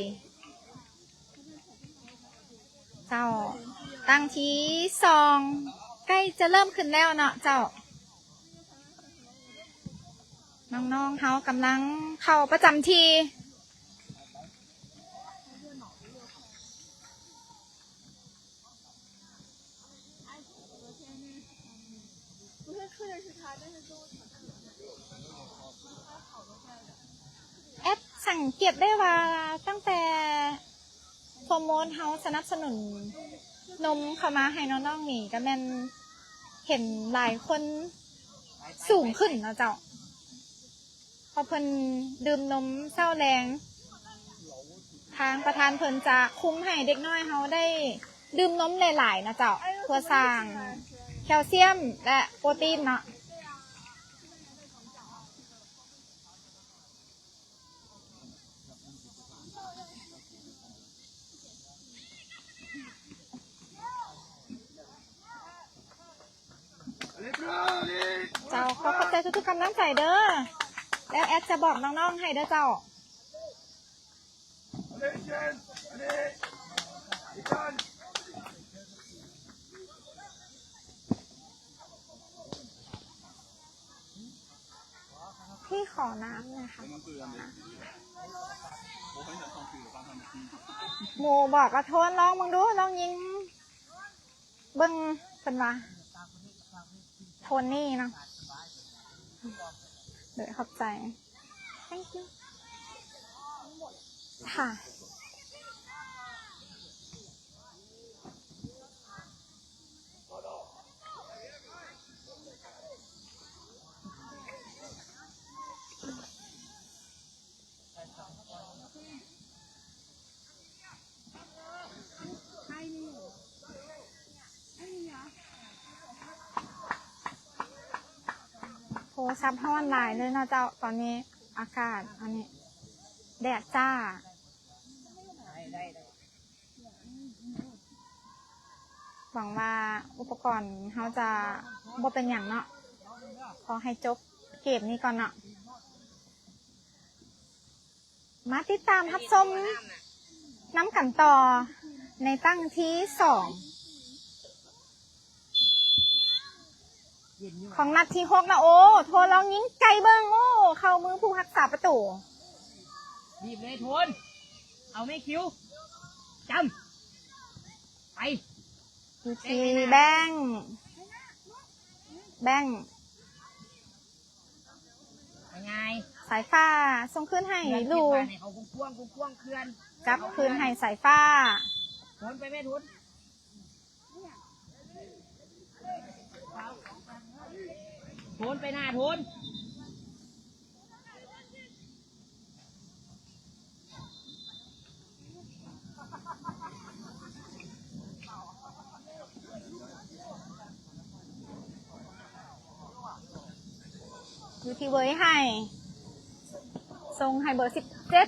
ເຈົ້າ. ຕັ້ງທີສອງ ໃກ້ຈະເລີ່ມຂຶ້ນແລ້ວເນາະເຈົ້າ. ນ້ອງໆເຮົາກຳລັງເຂົ້າປະຈຳທີ່. ແອດສັງເກດໄດ້ວ່າຕັ້ງແຕ່ໂປຣໂມດເຮົາສະໜັບສະໜູນນົມເຂົ້າມາໃຫ້ນ້ອງໆນີ້ ກໍແມ່ນເຫັນຫຼາຍຄົນສູງຂຶ້ນເນາະເຈົ້າ. ເພາະເພິ່ນດື່ມນົມເຊົ້າແລງ ທາງປະທານເພິ່ນຈະຄຸມໃຫ້ເດັກນ້ອຍເຮົາໄດ້ດື່ມນົມຫຼາຍໆນະເຈົ້າ ເພື່ອສ້າງແຄວຊຽມ ແລະ ໂປຣຕີນເນາະ. ເຈົ້າ ຂໍຂອບໃຈທຸກໆກຳລັງໃຈເດີ້ ແລ້ວແອດຈະບອກນ້ອງໆໃຫ້ເດີ້ເຈົ້າ. ພີ່ຂໍນ້ຳໜ້ອຍຄ່ະ. ໝູ່ບອກວ່າໂທນ ລອງເບິ່ງດູ ລອງຍິງເບິ່ງ ເພິ່ນວ່າ ໂທນນີ້ເນາະ. ໂດຍ ຂອບໃຈ. Thank you. ຄ່ະ. ໂທລະສັບຮ້ອນຫຼາຍເລີຍເນາະເຈົ້າ ຕອນນີ້ອາກາດອັນນີ້ແດດຈ້າ. ຫວັງວ່າອຸປະກອນເຮົາຈະບໍ່ເປັນຫຍັງເນາະ. ຂໍໃຫ້ຈົບເກມນີ້ກ່ອນເນາະ. ມາຕິດຕາມຮັບຊົມນຳກັນຕໍ່ໃນຕັ້ງທີສອງຂອງນັດທີຫົກນະ. ໂອ້ ໂທລອງຍິງໄກເບິ່ງ ໂອ້ ເຂົ້າມືຜູ້ຮັກສາປະຕູ. ບີບເລີຍໂທນ ເອົາແມ່ຄິວ. ຈຳ ໄປ ຢູ່ທີ່ແບັງ ແບັງ ງ່າຍໆ ສາຍຟ້າສົ່ງຄືນໃຫ້ລູ ໃຫ້ເຂົາກວ້າງໆ ກວ້າງໆ ເຄື່ອນ ກັບຄືນໃຫ້ສາຍຟ້າ ໂທນໄປແມ່ ໂທນ ໂທນໄປໜ້າ ໂທນ ຢູ່ທີ່ເວີຍໄຮ່ ສົ່ງໃຫ້ເບີສິບເຈັດ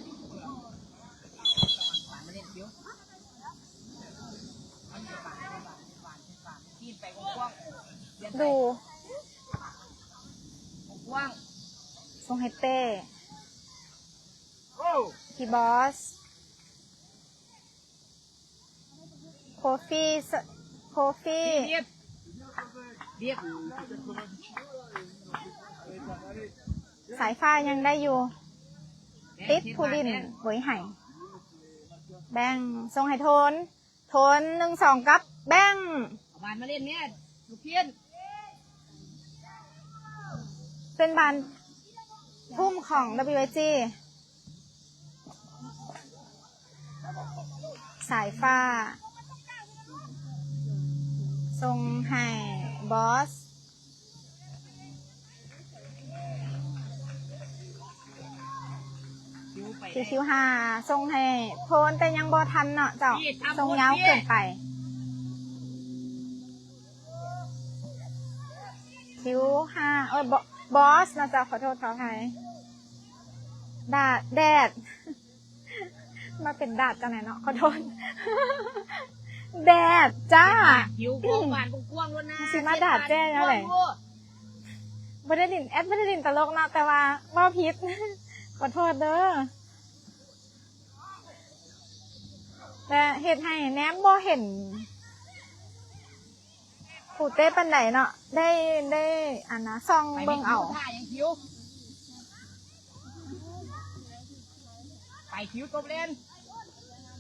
ດູ ກວ້າງ ສົ່ງໃຫ້ເປ້ ທີ່ບອສ ໂຄຟີ ໂຄຟີ ສາຍຟ້າຍັງໄດ້ຢູ່ ຕິດຜູ້ຫຼິ້ນເວີຍໄຮ່ ແບັງ ສົ່ງໃຫ້ໂທນ ໂທນ ໜຶ່ງສອງ ກັບແບັງ ເອົາບານມາຫຼິ້ນແມ່ ລູກພຽນ ເປັນບານທຸ່ມຂອງ WIG ສາຍຟ້າ ສົ່ງໃຫ້ບອສ ຄິວຫ້າ ສົ່ງໃຫ້ໂທນ ແຕ່ຍັງບໍ່ທັນເນາະເຈົ້າ ສົ່ງຍາວເກີນໄປ ຄິວຫ້າ ເອີຍ ບອສເນາະເຈົ້າ ຂໍໂທດຂໍອະໄພ ດາດ ແດດ ມາເປັນດາດຈັ່ງໃດເນາະ ຂໍໂທດ ແດດຈ້າ ຜິວຂອງຫວານກວ້າງໆ ໂລດນະ ຊິມາດາດແຈ້ແນວໃດ ບໍ່ໄດ້ຫຼິ້ນ ແອດບໍ່ໄດ້ຫຼິ້ນຕະຫຼົກເນາະ ແຕ່ວ່າເວົ້າຜິດ ຂໍໂທດເດີ ແລະເຮັດໃຫ້ແນມບໍ່ເຫັນ ຜູ້ເຕະປານໃດເນາະ ໄດ້ ໄດ້ ອັນນະ ສ່ອງເບິ່ງເອົາ ໄປ ຄິວ ທ່າຫຍັງ ຄິວ ໄປ ຄິວ ຕົບແລ່ນ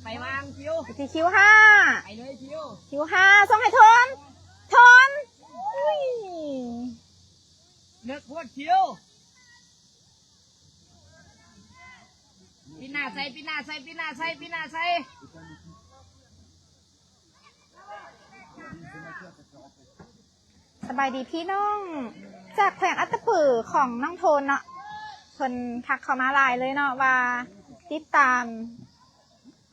ໄປວາງ ຄິວ ທີ່ ຄິວຫ້າ ໄປເລີຍ ຄິວ ຄິວຫ້າ ສົ່ງໃຫ້ໂທນ ໂທນ ອຸ້ຍ ເລິກໂພດ ຄິວ ປີນໜ້າໃສ່ ປີນໜ້າໃສ່ ປີນໜ້າໃສ່ ປີນໜ້າໃສ່. ສະບາຍດີພີ່ນ້ອງ ຈາກແຂວງອັດຕະປືຂອງນ້ອງໂທນເນາະ ເພິ່ນທັກເຂົ້າມາຫຼາຍເລີຍເນາະ ວ່າຕິດຕາມ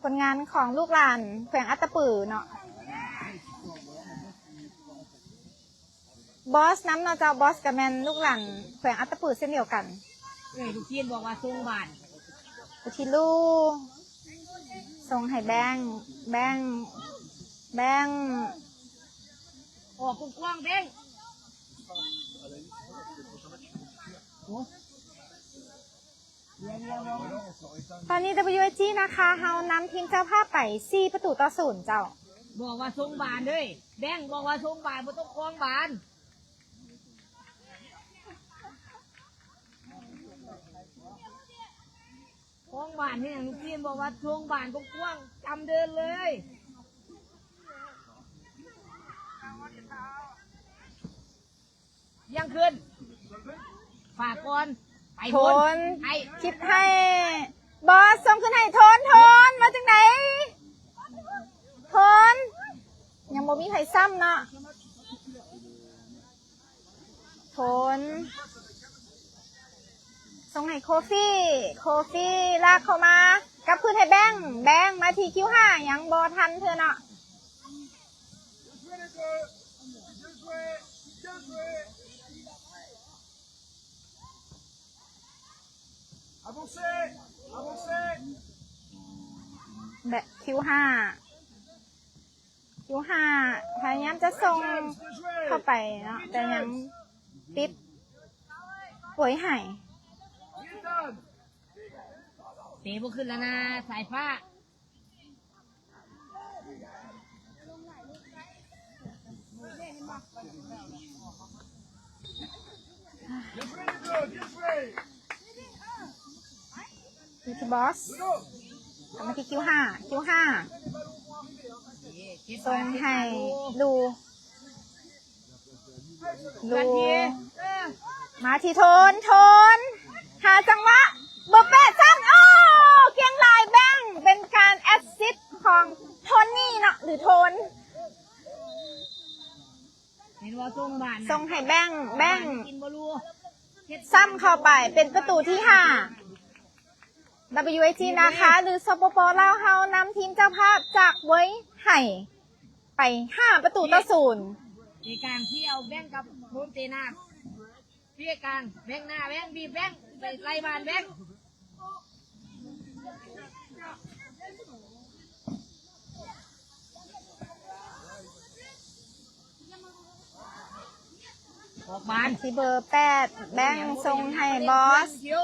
ຜົນງານຂອງລູກຫຼານແຂວງອັດຕະປືເນາະ. ບອສນຳເນາະເຈົ້າ ບອສກໍແມ່ນລູກຫຼານແຂວງອັດຕະປືເຊັ່ນດຽວກັນ. ເອີຍ ລູກຈີນບອກວ່າສົ່ງບານ ອຸທິລູ ສົ່ງໃຫ້ແບງ ແບງ ແບງ ອອກກວ້າງໆ ແບງ. ຕອນນີ້ WIG ນະຄະ ເຮົານຳທີມເຈົ້າພາບໄປສີ່ປະຕູຕໍ່ສູນເຈົ້າ. ບອກວ່າສົ່ງບານເດີ ແບງ ບອກວ່າສົ່ງບານ ບໍ່ຕ້ອງຄອງບານ ຄອງບານເຮັດຫຍັງ? ລູກທີມບອກວ່າສົ່ງບານກວ້າງໆ ຈຳເດີນເລີຍ. ຍັງຂຶ້ນ ຝາກກ່ອນ ໄປໂທນ ໂທນ ໃຫ້ ຄິດໃຫ້ ບອສ ສົ່ງຂຶ້ນໃຫ້ໂທນ ໂທນ ວ່າຈັ່ງໃດ? ໂທນ ຍັງບໍ່ມີໃຜຊ້ຳເນາະ ໂທນ ສົ່ງໃຫ້ໂຄຟີ ໂຄຟີ ລາກເຂົ້າມາ ກັບຄືນໃຫ້ແບງ ແບງ ມາທີ່ຄິວຫ້າ ຍັງບໍ່ທັນເທື່ອເນາະ. Avancez, avancez. ແບງ ຄິວຫ້າ ຄິວຫ້າ ພະຍາຍາມຈະສົ່ງເຂົ້າໄປເນາະ ແຕ່ຍັງຕິດໂອຍໄຫ ເຕະບໍ່ຂຶ້ນແລ້ວນະ ສາຍຟ້າ. ຢູ່ທີ່ບອສ ກັບມາທີ່ຄິວຫ້າ ຄິວຫ້າ ສົ່ງໃຫ້ລູ ລູ ເອີ ມາທີ່ໂທນ ໂທນ ຫາຈັງຫວະ ເບີແປດຊ້ຳ ໂອ້ ເກັ່ງຫຼາຍ ແບງ ເປັນການແອັດຊິດຂອງໂທນນີ້ເນາະ ຫຼື ໂທນ ເຫັນວ່າສົ່ງບ້ານນະ ສົ່ງໃຫ້ແບງ ແບງ ກິນບໍ່ຮູ້ ຊ້ຳເຂົ້າໄປ ເປັນປະຕູທີຫ້າ WIG ນາຄາ ຫຼື ສປປ ລາວ ເຮົານຳທີມເຈົ້າພາບຈາກເຫວີຍໄຫ່ໄປຫ້າປະຕູຕໍ່ສູນ ເອກາງທີ່ເອົາແບງກັບໂຮມເຕນາ ເອກາງ ແບງໜ້າ ແບງ ບີບ ແບງ ໄປໄລ່ບ້ານ ແບງ ອອກບານ ທີ່ເບີແປດ ແບງສົ່ງໃຫ້ບອສ ຄິວ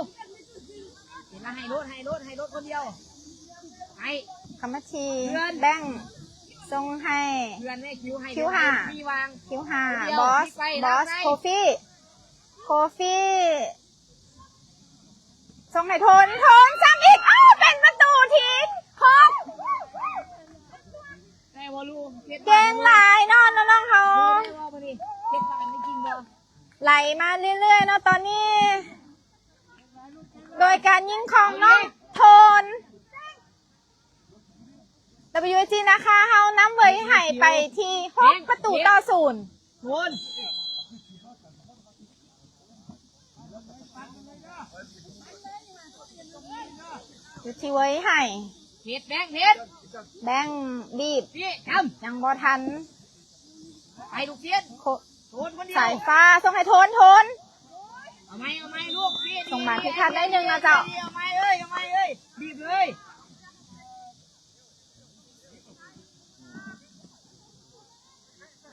ເຫັນລະໃຫ້ໂລດ ໃຫ້ໂລດ ໃຫ້ໂລດຄົນດຽວ ໃຫ້ ກຳມະທີ ເພື່ອນ ແບງສົ່ງໃຫ້ ເພື່ອນໃຫ້ຄິວ ໃຫ້ ຄິວຫ້າ ມີວາງ ຄິວຫ້າ ຄົນດຽວ ບອສ ພລິກໄປ ບອສ ຮັບໄດ້ ໂຄຟີ ໂຄຟີ ສົ່ງໃຫ້ໂທນ ໂທນຊ້ຳອີກ ອ້າວ ເປັນປະຕູທີຫົກ ແຕ່ວ່າລູກເຈັດບານ ເກັ່ງຫຼາຍເນາະ ນ້ອງໆເຮົາ ເຈັດບານນີ້ກິນບໍ່ ໄຫຼມາເລື້ອຍໆເນາະຕອນນີ້ ໂດຍການຍິງຂອງນ້ອງໂທນ WIG ນາຄາ ເຮົານຳເຫວີຍໄຫ່ໄປທີ່ຫົກປະຕູຕໍ່ສູນ ໂທນ ຢູ່ທີ່ເຫວີຍໄຫ່ ເຮັດແບງ ເຮັດ ແບງບີບ ນີ້ ທຳ ຍັງບໍ່ທັນ ໄປລູກເຊນ ໂຄ ໂທນຄົນດຽວ ສາຍຟ້າ ສົ່ງໃຫ້ໂທນ ໂທນ ເອົາໃໝ່ ເອົາໃໝ່ລູກ ນີ້ ສົ່ງມາຜິດພາດໜ້ອຍໜຶ່ງນະເຈົ້າ ນີ້ ເອົາໃໝ່ເອີຍ ເອົາໃໝ່ເອີຍ ບີບເລີຍ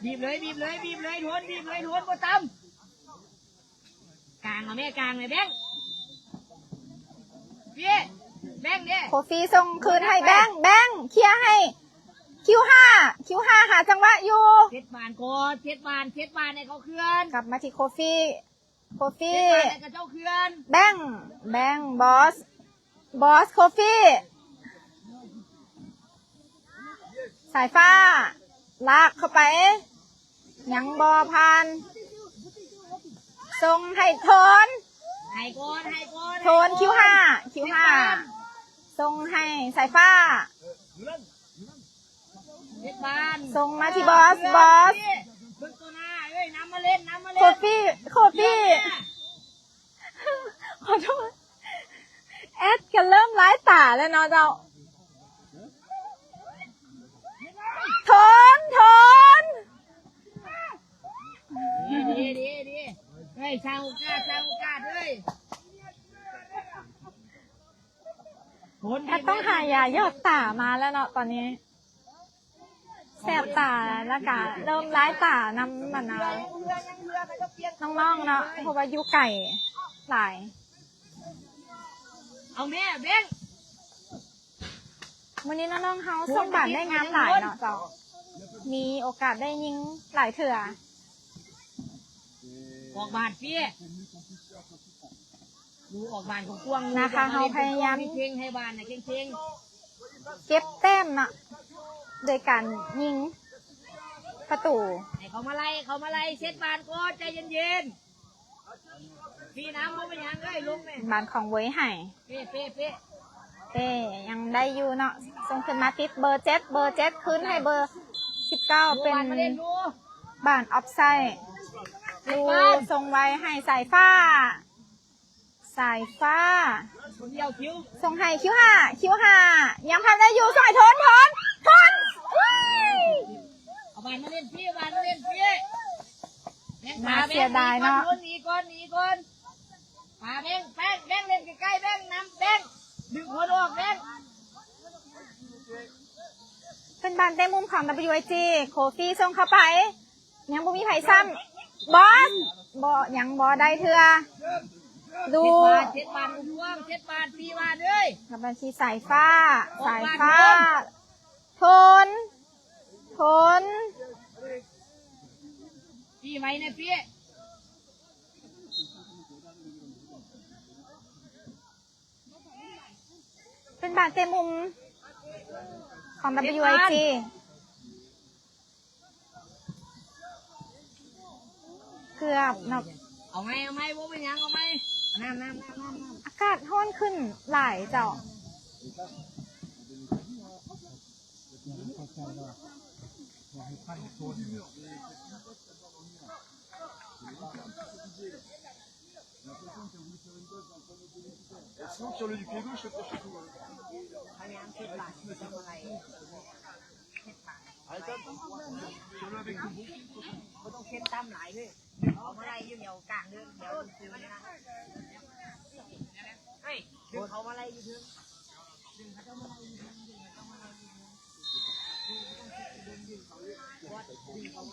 ບີບເລີຍ ບີບເລີຍ ບີບເລີຍ ໂທນ ບີບເລີຍ ໂທນ ບໍ່ຕຳ ກາງເອົາແມ່ ກາງເລີຍ ແບງ ເປ້ ແບງເດ້ ໂຄຟີສົ່ງຄືນໃຫ້ແບງ ແບງເຄຍໃຫ້ຄິວຫ້າ ຄິວຫ້າ ຫາຈັງຫວະຢູ່ ເຈັດບານກ່ອນ ເຈັດບານ ເຈັດບານໃຫ້ເຂົາເຄື່ອນ ກັບມາທີ່ໂຄຟີ ໂຄຟີ ເຈັດບານໃຫ້ເຂົາເຈົ້າເຄື່ອນ ແບງ ແບງ ບອສ ບອສ ໂຄຟີ ສາຍຟ້າ ລາກເຂົ້າໄປ ຍັງບໍ່ຜ່ານ ສົ່ງໃຫ້ໂທນ ໃຫ້ກ່ອນ ໃຫ້ກ່ອນ ໂທນ ໃຫ້ກ່ອນ ຄິວຫ້າ ຄິວຫ້າ ສົ່ງໃຫ້ສາຍຟ້າ ເຮັດບ້ານ ສົ່ງມາທີ່ບອສ ບອສ ເບິ່ງໂຕໜ້າເອີຍ ນຳມາເຫຼັ້ນ ນຳມາເຫຼັ້ນ ໂຄຟີ ໂຄຟີ ຂໍໂທດ ແອັດກໍເລີ່ມລາຍຕາແລ້ວເນາະເຈົ້າ ໂທນ ໂທນ ດີ ດີ ດີ ດີ ເຮີ້ຍ ສ້າງໂອກາດ ສ້າງໂອກາດເຮີ້ຍ ແອັດຕ້ອງຫາຢາຢອດຕາມາແລ້ວເນາະຕອນນີ້ ແສບຕາ ແລ້ວກະເລີ່ມລາຍຕານຳ ອັນນ່າ ນ້ອງໆເນາະ ເພາະວ່າຢູ່ໄກຫຼາຍ ເອົາແມ່ ແບງ ມື້ນີ້ນ້ອງໆເຮົາສົ່ງບານໄດ້ງາມຫຼາຍເນາະເຈົ້າ ມີໂອກາດໄດ້ຍິງຫຼາຍເທື່ອ ອອກບານເຟຍ ດູອອກບານກວ້າງໆ ນາຄາເຮົາພະຍາຍາມເກັ່ງໆ ໃຫ້ບານນະເຄັ່ງໆ ເກັບແຕ້ມເນາະ ໂດຍການຍິງປະຕູ ໃຫ້ເຂົາມາໄລ່ ເຂົາມາໄລ່ ເຊັດບານກ່ອນ ໃຈເຢັນໆ ມີນ້ຳບໍ່ເປັນຫຍັງເອີຍ ລົງແມ່ ບານຂອງເຫວີຍໄຫ່ ເປ້ ເປ້ ເປ້ ເປ້ ຍັງໄດ້ຢູ່ເນາະ ສົ່ງຂຶ້ນມາຕິດເບີເຈັດ ເບີເຈັດ ຄືນໃຫ້ເບີສິບເກົ້າ ເປັນບານອອບໄຊ ເຈັດບານ ລູ ສົ່ງໄວໃຫ້ສາຍຟ້າ ສາຍຟ້າ ຄົນດຽວຄິວ ສົ່ງໃຫ້ຄິວຫ້າ ຄິວຫ້າ ຍັງພັນໄດ້ຢູ່ ສົ່ງໃຫ້ໂທນ ໂທນ ໂທນ ເອົາບານມາເຫຼັ້ນພີ້ ເອົາບານມາເຫຼັ້ນພີ້ ແບງ ໜ້າເສຍດາຍເນາະ ໂທນໜີກ່ອນ ໜີກ່ອນ ປາແບງ ແບງ ແບງເຫຼັ້ນໃກ້ໆ ແບງນຳ ແບງ ດຶງຄົນອອກ ແບງ ເປັນບານເຕະມຸມຂອງ WIG ໂຄຟີສົ່ງເຂົ້າໄປ ຍັງບໍ່ມີໃຜຊ້ຳ ບອສ ບໍ່ ຍັງບໍ່ໄດ້ເທື່ອ ດູ ເຈັດບານ ເຈັດບານ ກວ້າງໆ ເຈັດບານ ສີ່ບານເອີຍ ກັບມາທີ່ສາຍຟ້າ ສາຍຟ້າ ໂທນ ໂທນ ປີໃໝ່ແນ່ ປີ ເປັນບານເຕະມຸມຂອງ WIG ເກືອບເນາະ. ເອົາໃໝ່ ເອົາໃໝ່ ບໍ່ເປັນຫຍັງ ເອົາໃໝ່. ນ້ຳ ນ້ຳ ນ້ຳ ນ້ຳ ນ້ຳ. ອາກາດຮ້ອນຂຶ້ນຫຼາຍເຈົ້າ.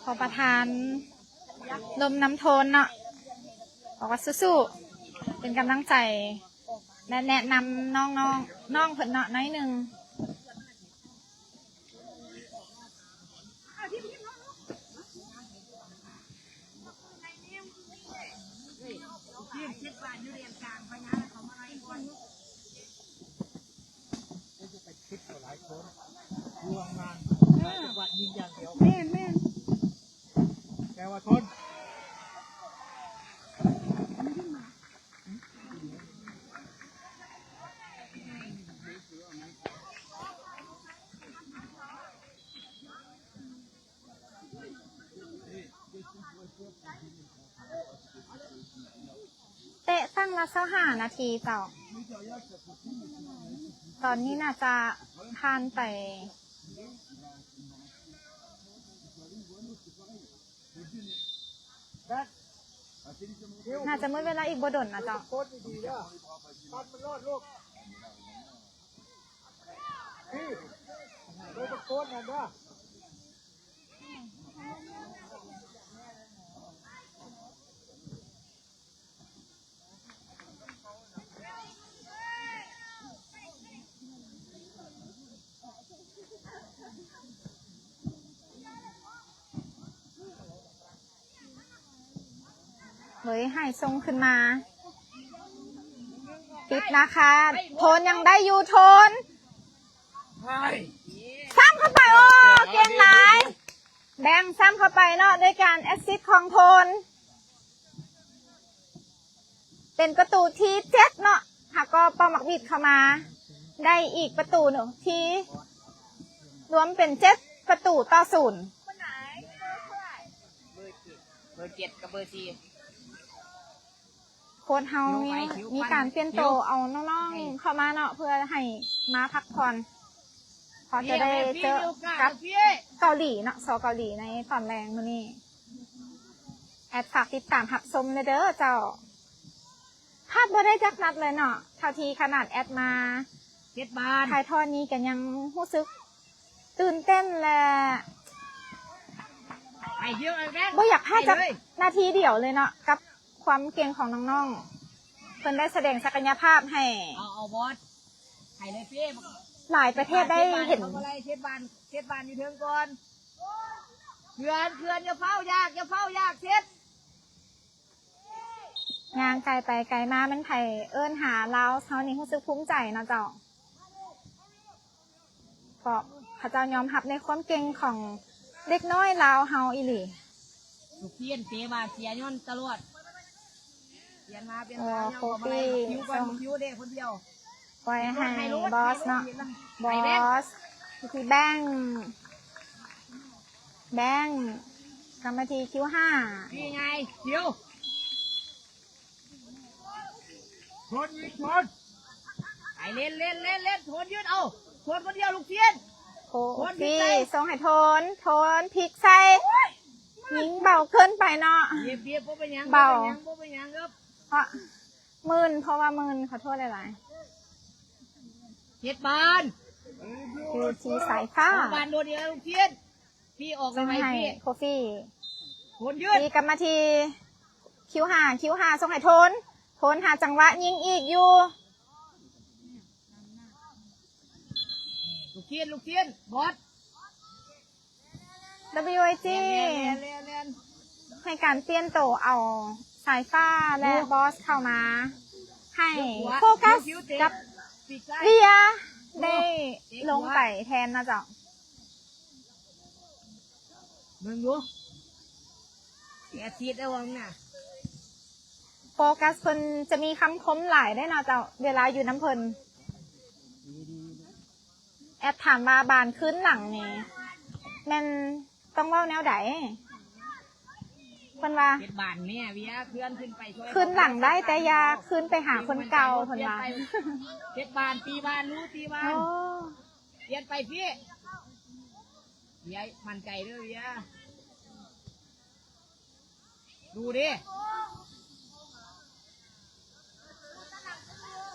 ຂໍປະທານລົມນຳໂທນເນາະ ບອກວ່າສູ້ໆ ເປັນກຳລັງໃຈ ແລະ ແນະນຳນ້ອງໆ ນ້ອງເພິ່ນເນາະ ໜ້ອຍໜຶ່ງ. ແມ່ນໆ ແຕ່ວ່າທົນ. ເຕະຄັ້ງລະຊາວຫ້ານາທີເຈົ້າ. ຕອນນີ້ໜ້າຈະຜ່ານໄປ ໜ້າຈະໝົດເວລາອີກບໍ່ດົນນະເຈົ້າ. ເລີຍໃຫ້ສົ່ງຂຶ້ນມາ ຕິດນະຄະ. ໂທນຍັງໄດ້ຢູ່ ໂທນ ຊ້ຳເຂົ້າໄປ. ໂອ້ ເກັ່ງຫຼາຍ. ແບ່ງຊ້ຳເຂົ້າໄປເນາະ ໂດຍການແອັດຊິດຂອງໂທນ. ເປັນປະຕູທີເຈັດເນາະ ຫາກໍເປົ່າໝາກຫວີດເຂົ້າມາ ໄດ້ອີກປະຕູໜຶ່ງ ທີ່ລວມເປັນເຈັດປະຕູຕໍ່ສູນ. ເບີເຈັດ ເບີເຈັດກັບເບີສີ່ ໂຄດເຮົາມີ ມີການປ່ຽນໂຕ ເອົານ້ອງໆເຂົ້າມາເນາະ ເພື່ອໃຫ້ມາພັກຜ່ອນ ເພາະຈະໄດ້ເຈີກັບເກົາຫຼີເນາະ ຊໍເກົາຫຼີໃນຕອນແລງມື້ນີ້. ແອດຝາກຕິດຕາມຮັບຊົມແດ່ເດີເຈົ້າ. ພາດບໍ່ໄດ້ຈັກນັດເລີຍເນາະ ເທົ່າທີ່ຂະໜາດແອດມາ ເຈັດບານ ຖ່າຍທອດນີ້ກໍຍັງຮູ້ສຶກຕື່ນເຕັ້ນ ແລະ ໄປເດີ ໄປແບງ ບໍ່ຢາກພາດຈັກນາທີດຽວເລີຍເນາະ ກັບຄວາມເກັ່ງຂອງນ້ອງໆ ເພິ່ນໄດ້ສະແດງສັກກະຍະພາບໃຫ້ ເອົາ ເອົາບອສ ໃຫ້ເລີຍເປ້ ຫຼາຍປະເທດໄດ້ເຫັນ. ເຈັດບານ ເຈັດບານ ເຈັດບານຢູ່ເທິງກ່ອນ. ເພື່ອນ ເພື່ອນ ຢ່າຟ້າວຢາກ ຢ່າຟ້າວຢາກ ເຊັດ. ຍ່າງໄກໄປໄກມາ ແມ່ນໃຜເອີ້ນຫາລາວເຮົານີ້ ຮູ້ສຶກພູມໃຈເນາະເຈົ້າ ເພາະເຂົາເຈົ້າຍອມຮັບໃນຄວາມເກັ່ງຂອງເດັກນ້ອຍລາວເຮົາອີ່ຫຼີ. ລູກເປັນເຕະບານເສຍຍ້ອນຕະຫຼອດ ປ່ຽນມາ ປ່ຽນມາ ເອີ ຍັງອອກມາໄດ້ ໂຄຟີ ຄິວກ່ອນ ຄິວເດ້ຄົນດຽວ. ປ່ອຍໃຫ້ບອສເນາະ ບອສ ທີ່ແບ່ງ ແບ່ງກັບມາທີ່ຄິວຫ້າ ນີ້ໄງຄິວ ໂທນອີກ ໂທນ ໄປເຫຼັ້ນ ເຫຼັ້ນ ເຫຼັ້ນ ເຫຼັ້ນ ໂທນຢືດເອົາ ໂທນຄົນດຽວລູກຊຽນ ໂຄຟີ ສົ່ງໃຫ້ໂທນ ໂທນພິກໃສ່ ຍິງເບົາເກີນໄປເນາະ ບຽບ ບຽບ ບໍ່ເປັນຫຍັງ ເບົາ ບໍ່ເປັນຫຍັງ ບໍ່ເປັນຫຍັງ ເອີ ເພາະ ໝື່ນ ເພາະວ່າໝື່ນ ຂໍໂທດຫຼາຍໆ ເຈັດບານ ຢູ່ທີ່ສາຍຟ້າ ສອງບານໂດດເດຍລູກທີມ ຟຣີອອກ ສົ່ງໃຫ້ ໃຫ້ ໂຄຟີ ໂທນຢືດ ຟຣີກັບມາທີ່ຄິວຫ້າ ຄິວຫ້າ ສົ່ງໃຫ້ໂທນ ໂທນຫາຈັງຫວະຍິງອີກຢູ່ ລູກທີມ ລູກທີມ ບອດ WIG ແລ່ນ ແລ່ນ ແລ່ນ ແລ່ນ ໃຫ້ການປ່ຽນໂຕເອົາສາຍຟ້າ ແລະ ບອສເຂົ້າມາ ໃຫ້ໂຟກັສກັບເລຍ ໄດ້ລົງໄປແທນນະເຈົ້າ ເບິ່ງດູ ແອດຊິດໄດ້ວ່ານະ. ກາສເພິ່ນຈະມີຄຳຄົມຫຼາຍເດ້ເນາະເຈົ້າ ເວລາຢູ່ນຳເພິ່ນ. ແອດຖາມວ່າບານຄືນຫຼັງນີ້ແມ່ນຕ້ອງເວົ້າແນວໃດ? ເພິ່ນວ່າ ເຮັດບານແມ່ເວຍ ເພື່ອນຂຶ້ນໄປຊ່ວຍ ຄືນຫຼັງໄດ້ ແຕ່ຢ່າຄືນໄປຫາຄົນເກົ່າ ເພິ່ນວ່າ. ເຮັດບານ ຕີບານ ຮູ້ຕີບານ. ໂອ້ ປ່ຽນໄປພີ້ ເວຍ ໝັ້ນໃຈເດີເວຍ. ລູເດ້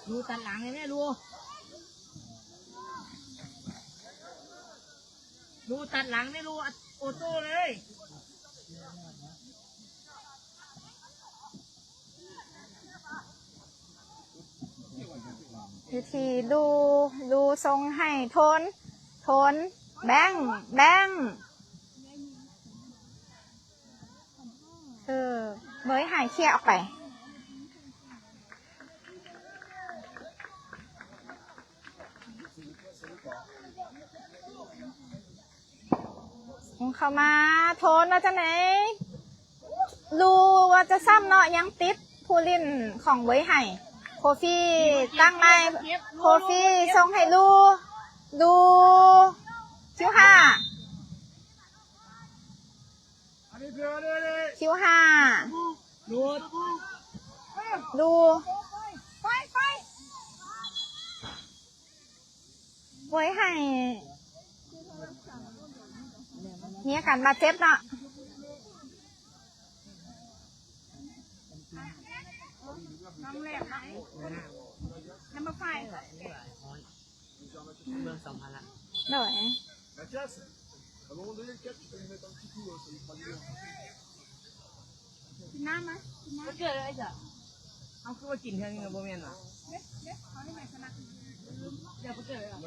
ລູຕັດຫຼັງເດ້ແມ່ ລູ ລູຕັດຫຼັງເດ້ ລູ ໂອໂຕ້ເລີຍ. ຢູ່ທີ່ລູ ລູສົ່ງໃຫ້ໂທນ ໂທນ ແບງ ແບງ. ເອີ ເວີຍໄຫ ເຄຍອອກໄປ. ເຂົ້າມາ ໂທນວ່າຈັ່ງໃດ? ລູວ່າຈະຊ້ຳເນາະ ຍັງຕິດຜູ້ຫຼິ້ນຂອງເວີຍໄຫ. ໂຄຟີຕັ້ງໃໝ່ ໂຄຟີສົ່ງໃຫ້ລູ ລູ ຄິວຫ້າ ຄິວຫ້າ ລູ ເວີຍໄຫ ມີອາການບາດເຈັບເນາະ. ເມືອງສຳພັນລະ ໂດຍ. ກິນນ້ຳມະ ກິນນ້ຳ ເກີດອະໄລຈ້ະ? ເຮົາຄືວ່າກິນເທື່ອໜຶ່ງ ບໍ່ແມ່ນຫວາ? ເດ້ ເດ້ ເຂົາໄດ້ໃຫ້ຊະນະ ຢ່າໄປເກີດອະໄລ.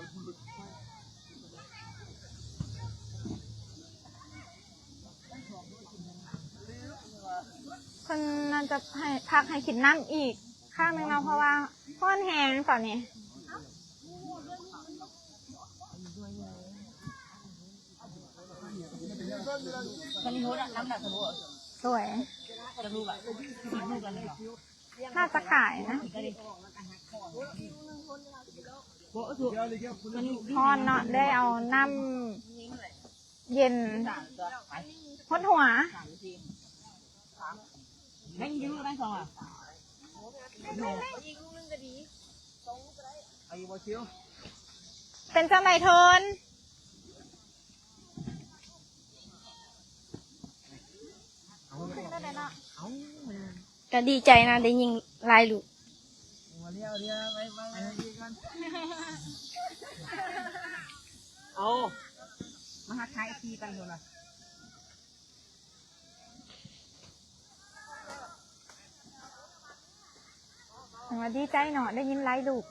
ເພິ່ນໜ້າຈະໃຫ້ ພັກໃຫ້ກິນນ້ຳອີກຄັ້ງໜຶ່ງເນາະ ເພາະວ່າຮ້ອນແຮງຕອນນີ້. ໂດຍ ໜ້າຈະຂາຍນະ. ຮ້ອນເນາະ ໄດ້ເອົານ້ຳ ເຢັນຫົດຫົວ. ເປັນຈັ່ງໃດ ໂທນ? ກະດີໃຈນະ ໄດ້ຍິງຫຼາຍລູກ. ເອົາ ມາທັກທາຍເອັຟຊີກັນເຖາະລະ. ວ່າດີໃຈເນາະ ໄດ້ຍິນຫຼາຍລູກ.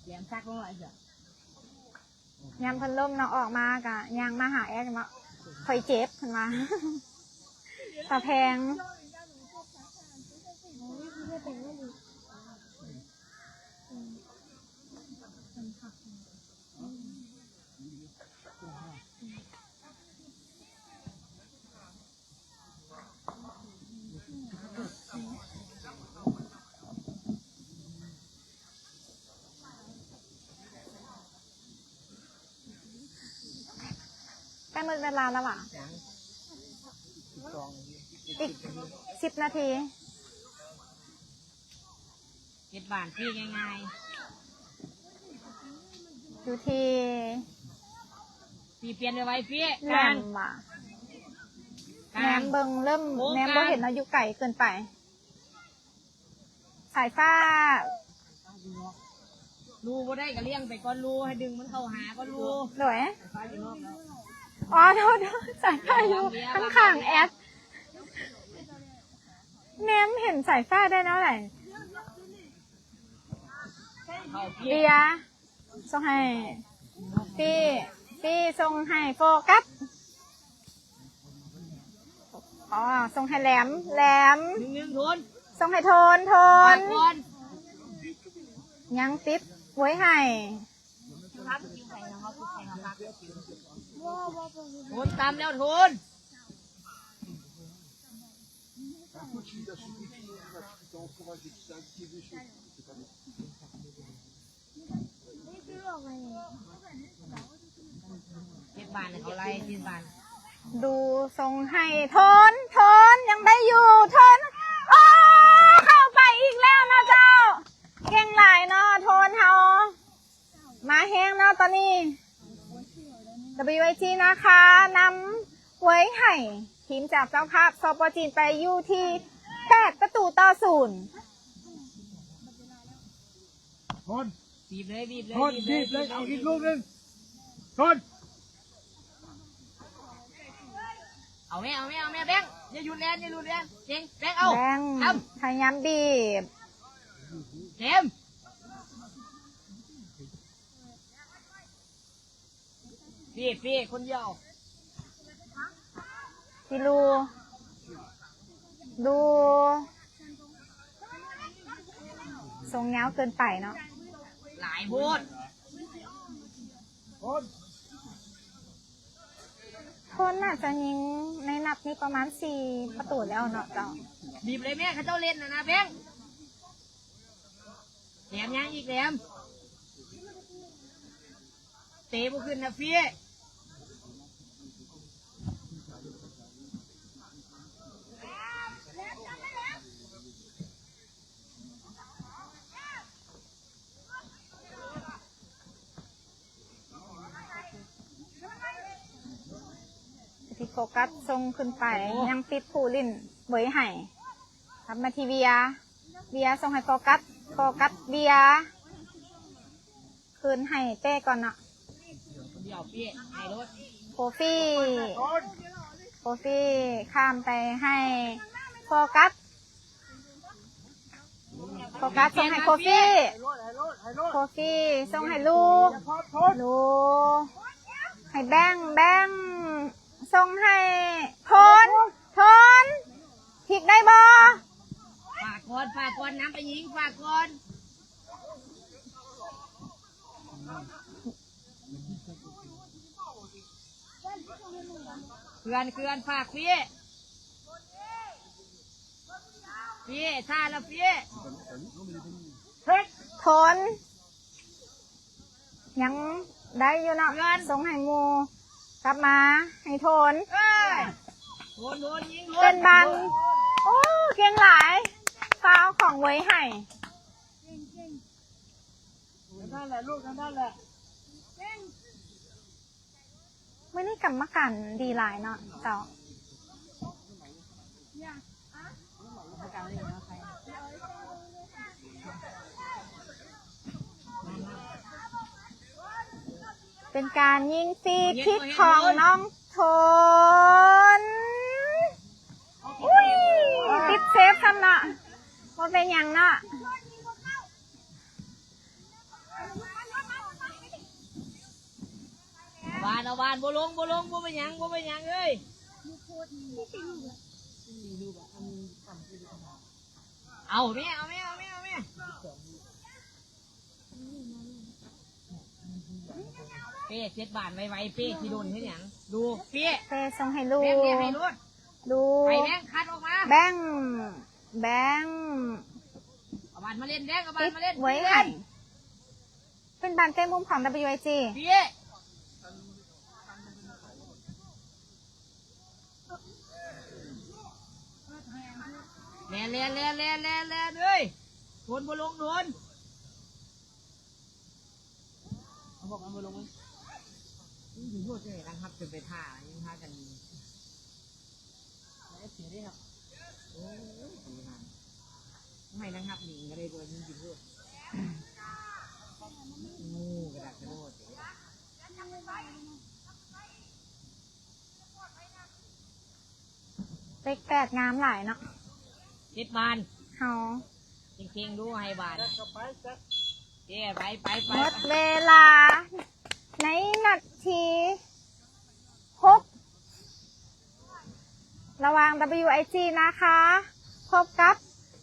ແຫຼມສັກລົງໄວ້ເທື່ອ. ຍາມເພິ່ນລົ້ມເນາະ ອອກມາກະຍ່າງມາຫາແອດເນາະ ຂ້ອຍເຈັບ ເພິ່ນວ່າ. ຕາແພງ. ໃກ້ໝົດເວລາແລ້ວຫວາ? ອີກສິບນາທີ. ເຮັດບ້ານທີ່ງ່າຍໆ ຢູ່ທີ່ ປີປ່ຽນໄວໆ ປີ ແຫຼມວ່າ ກາງ ແນມເບິ່ງ ເລີ່ມ ໂອ້ ແນມບໍ່ເຫັນເນາະ ຢູ່ໄກເກີນໄປ. ສາຍຟ້າ ລູບໍ່ໄດ້ກະລ້ຽງໄປກ່ອນ ລູໃຫ້ດຶງມັນເຂົ້າຫາກ່ອນ ລູ ໂດຍ. ສາຍຟ້າຢູ່ນອກແລ້ວ. ອໍ ໂທດ ໂທດ ສາຍຟ້າຢູ່ຂ້າງໆ ແອດ. ແນມເຫັນສາຍຟ້າໄດ້ແນວໃດ? ເບຍ ສົ່ງໃຫ້ ປີ້ ປີ້ ສົ່ງໃຫ້ໂຟກັສ. ອໍ ສົ່ງໃຫ້ແຫຼມ ແຫຼມ ໜຶ່ງໜຶ່ງ ໂທນ ສົ່ງໃຫ້ໂທນ ໂທນ ຍັງຕິດ ໂຫຍໃຫ້. ໂທນ ຕາມແລ້ວ ໂທນ. ເຈັດບານ ເຂົາໄລ່ເຈັດບານ. ດູ ສົ່ງໃຫ້ໂທນ ໂທນ ຍັງໄດ້ຢູ່ ໂທນ. ໂອ້ ເຂົ້າໄປອີກແລ້ວເນາະເຈົ້າ. ເກັ່ງຫຼາຍເນາະ ໂທນເຮົາ ມາແຮງເນາະຕອນນີ້. ດັບເບິນຢູໄອຈີນາຄາ ນຳເຫວີຍໄຫ່ ທີມຈາກເຈົ້າພາບ ສປ ຈີນ ໄປຢູ່ທີ່ ແປດປະຕູຕໍ່ສູນ. ໂທນ ບີບເລີຍ ບີບເລີຍ ໂທນ ບີບເລີຍ ບີບເລີຍ ເອົາອີກລູກໜຶ່ງ ໂທນ. ເອົາແມ່ ເອົາແມ່ ເອົາແມ່ ແບງ ຢ່າຢຸດແລ່ນ ຢ່າຢຸດແລ່ນ ເກັ່ງ ແບງ ເອົາ ແບງ ທຳ ພະຍາຍາມບີບ ເຕັມ. ພີ້ ພີ້ ຄົນດຽວ ພິລູ ດູ ສົ່ງຍາວເກີນໄປເນາະ ຫຼາຍໂພດ. ໂທນໜ້າຈະຍິງໃນນັດນີ້ປະມານສີ່ປະຕູແລ້ວເນາະເຈົ້າ. ບີບເລີຍແມ່ ເຂົາເຈົ້າເຫຼັ້ນນະນະ ແບງ ແຫຼມ ຍັງອີກ ແຫຼມ. ເຕະບໍ່ຂຶ້ນນະຟີ້. ທີ່ໂຟກັສສົ່ງຂຶ້ນໄປ ຍັງຕິດຜູ້ຫຼິ້ນເຫວີຍໄຫ່ ກັບມາທີ່ເວຍ ເວຍສົ່ງໃຫ້ໂຟກັສ ໂຟກັສ ເວຍ ຄືນໃຫ້ເປ້ກ່ອນເນາະ ໂຄຟີ້ ໂຄຟີ້ຂ້າມໄປໃຫ້ໂຟກັສ ໂຟກັສສົ່ງໃຫ້ໂຄຟີ້ ໂຄຟີ້ສົ່ງໃຫ້ລູ ລູ ໃຫ້ແບງ ແບງສົ່ງໃຫ້ໂທນ ໂທນ ພິກໄດ້ບໍ່? ຝາກກ່ອນ ຝາກກ່ອນ ນຳໄປຍິງ ຝາກກ່ອນ. ເຂື່ອນ ເຂື່ອນ ຝາກ ຟີ້ ຟີ້ ຖ້າລະ ຟີ້ ໂທນ ຍັງໄດ້ຢູ່ເນາະ ສົ່ງໃຫ້ໝູ່ ກັບມາໃຫ້ໂທນ ເອີ ໂທນ ໂທນ ຍິງ ໂທນ ເປັນບານ ໂອ້ ເກັ່ງຫຼາຍ ຟາວຂອງເຫວີຍໄຫ່. ນັ້ນແຫຼະລູກ ນັ້ນແຫຼະ. ມື້ນີ້ກຳມະການດີຫຼາຍເນາະເຈົ້າ. ເປັນການຍິງຟຣີຄິກຂອງນ້ອງໂທນ. ອຸ້ຍ ຕິດເຊຟຊ້ຳເນາະ. ບໍ່ເປັນຫຍັງເນາະ. ຫວານ ເອົາຫວານ ບໍ່ລົງ ບໍ່ລົງ ບໍ່ເປັນຫຍັງ ບໍ່ເປັນຫຍັງເອີຍ. ເອົາແມ່ ເອົາແມ່ ເອົາແມ່ ເອົາແມ່. ເປ້ ເຈັດບານໄວໆ ເປ້ ຊິດົນເຮັດຫຍັງ? ດູ ເປ້ ເປ້ສົ່ງໃຫ້ລູ ແບງ ເຮັດໃຫ້ໂລດ ລູ ໄປແບງ ຄັດອອກມາ ແບງ ແບງ ເອົາບານມາເຫຼັ້ນ ແບງ ເອົາບານມາເຫຼັ້ນ ໄວ້ໃຫ້ ເປັນບານເຕະມຸມຂອງ WIG. ແລ່ນ ແລ່ນ ແລ່ນ ເອີຍ ໂດນບໍ່ລົງ ໂດນ ເຂົາບອກມັນບໍ່ລົງເວີຍ. ມັນຢູ່ໂຍດຈັ່ງໃດ ນັກຮັບຈົນໄປທ່າ ຍັງພາກັນ ເອັຟຊີເດ້ເນາະ. ໂອ້ຍ ດີງາມ ໃຫ້ນັກຮັບຍິງກໍໄດ້ ບໍ່ຍິງກິນໂລດ. ໂອ້ ກະດາກກະໂດດ. ເລກແປດງາມຫຼາຍເນາະ ເຈັດບານ ເຮົາ ເກັ່ງໆ ດູໃຫ້ບານ ເຈ້ ໄປ ໄປ ໄປ. ໝົດເວລາໃນນາທີຫົກ ລະຫວ່າງ WIG ນາຄາ ພົບກັບ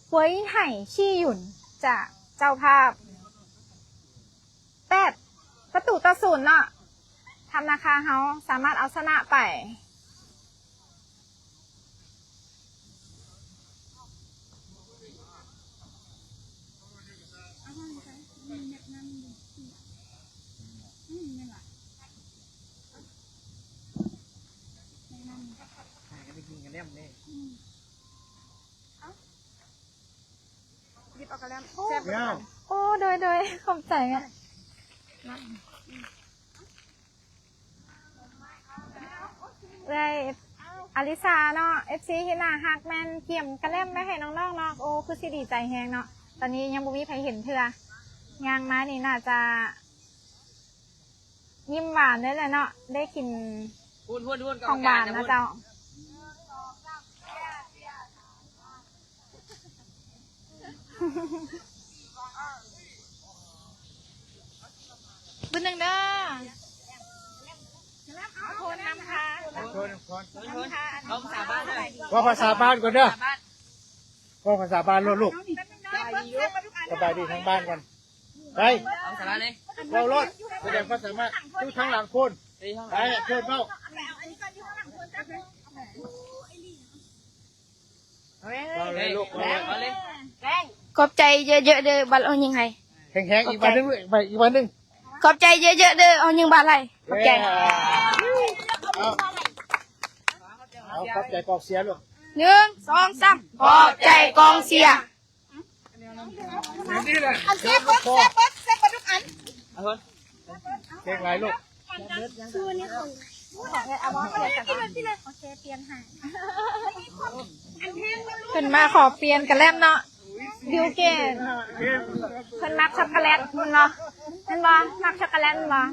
ເຫວີຍໄຫ່ ຊີຫຍຸນ ຈາກເຈົ້າພາບ. ແປດປະຕູຕໍ່ສູນເນາະ. ທຳນາຄາເຮົາສາມາດເອົາຊະນະໄປ. ໂອ້ ໂດຍ ໂດຍ ຂອບໃຈແມ່. ເອື້ອຍອາລິຊາເນາະ ເອັຟຊີທີ່ໜ້າຮັກ ແມ່ນກຽມກະແລັມໄວ້ໃຫ້ນ້ອງໆເນາະ. ໂອ້ ຄືຊິດີໃຈແຮງເນາະ. ຕອນນີ້ຍັງບໍ່ມີໃຜເຫັນເທື່ອ ຍ່າງມານີ້ໜ້າຈະຍິ້ມຫວານເລີຍແຫຼະເນາະ ໄດ້ກິນຂອງຫວານນະເຈົ້າ. ບຶດໜຶ່ງເດີ ຄົນນຳພາ ເວົ້າພາສາບ້ານເດີ ເວົ້າພາສາບ້ານກ່ອນເດີ ເວົ້າພາສາບ້ານໂລດລູກ. ສະບາຍດີທາງບ້ານກ່ອນ ໄປ ເວົ້າໂລດ ສະແດງຄວາມສາມາດ ຢູ່ທາງຫຼັງພຸ້ນ ໄປ ເຊີນເວົ້າ. ເອົາເລີຍລູກ ເອົາເລີຍ ຂອບໃຈເຍີະໆເດີ ບາດເອົາຍິງໃຫ້ ແຮງໆ ອີກບາດໜຶ່ງ ໄປອີກບາດໜຶ່ງ ຂອບໃຈເຍີະໆເດີ ເອົາຍິງບາດໄຫຼ ຂອບໃຈ. ເອົາ ເອົາ ຂອບໃຈກອງເຊຍລູກ ໜຶ່ງ ສອງ ສາມ ຂອບໃຈກອງເຊຍ. ອັນເຊບເບິດ ເຊບເບິດ ເຊບເບິດທຸກອັນ ເກັ່ງຫຼາຍລູກ. ເພິ່ນມາຂໍປ່ຽນກະແລັມເນາະ ບິວເກດ ເພິ່ນມັກຊັອກໂກແລັດແມ່ນບໍ່ ແມ່ນບໍ່ ມັກຊັອກໂກແລັດແມ່ນບໍ່?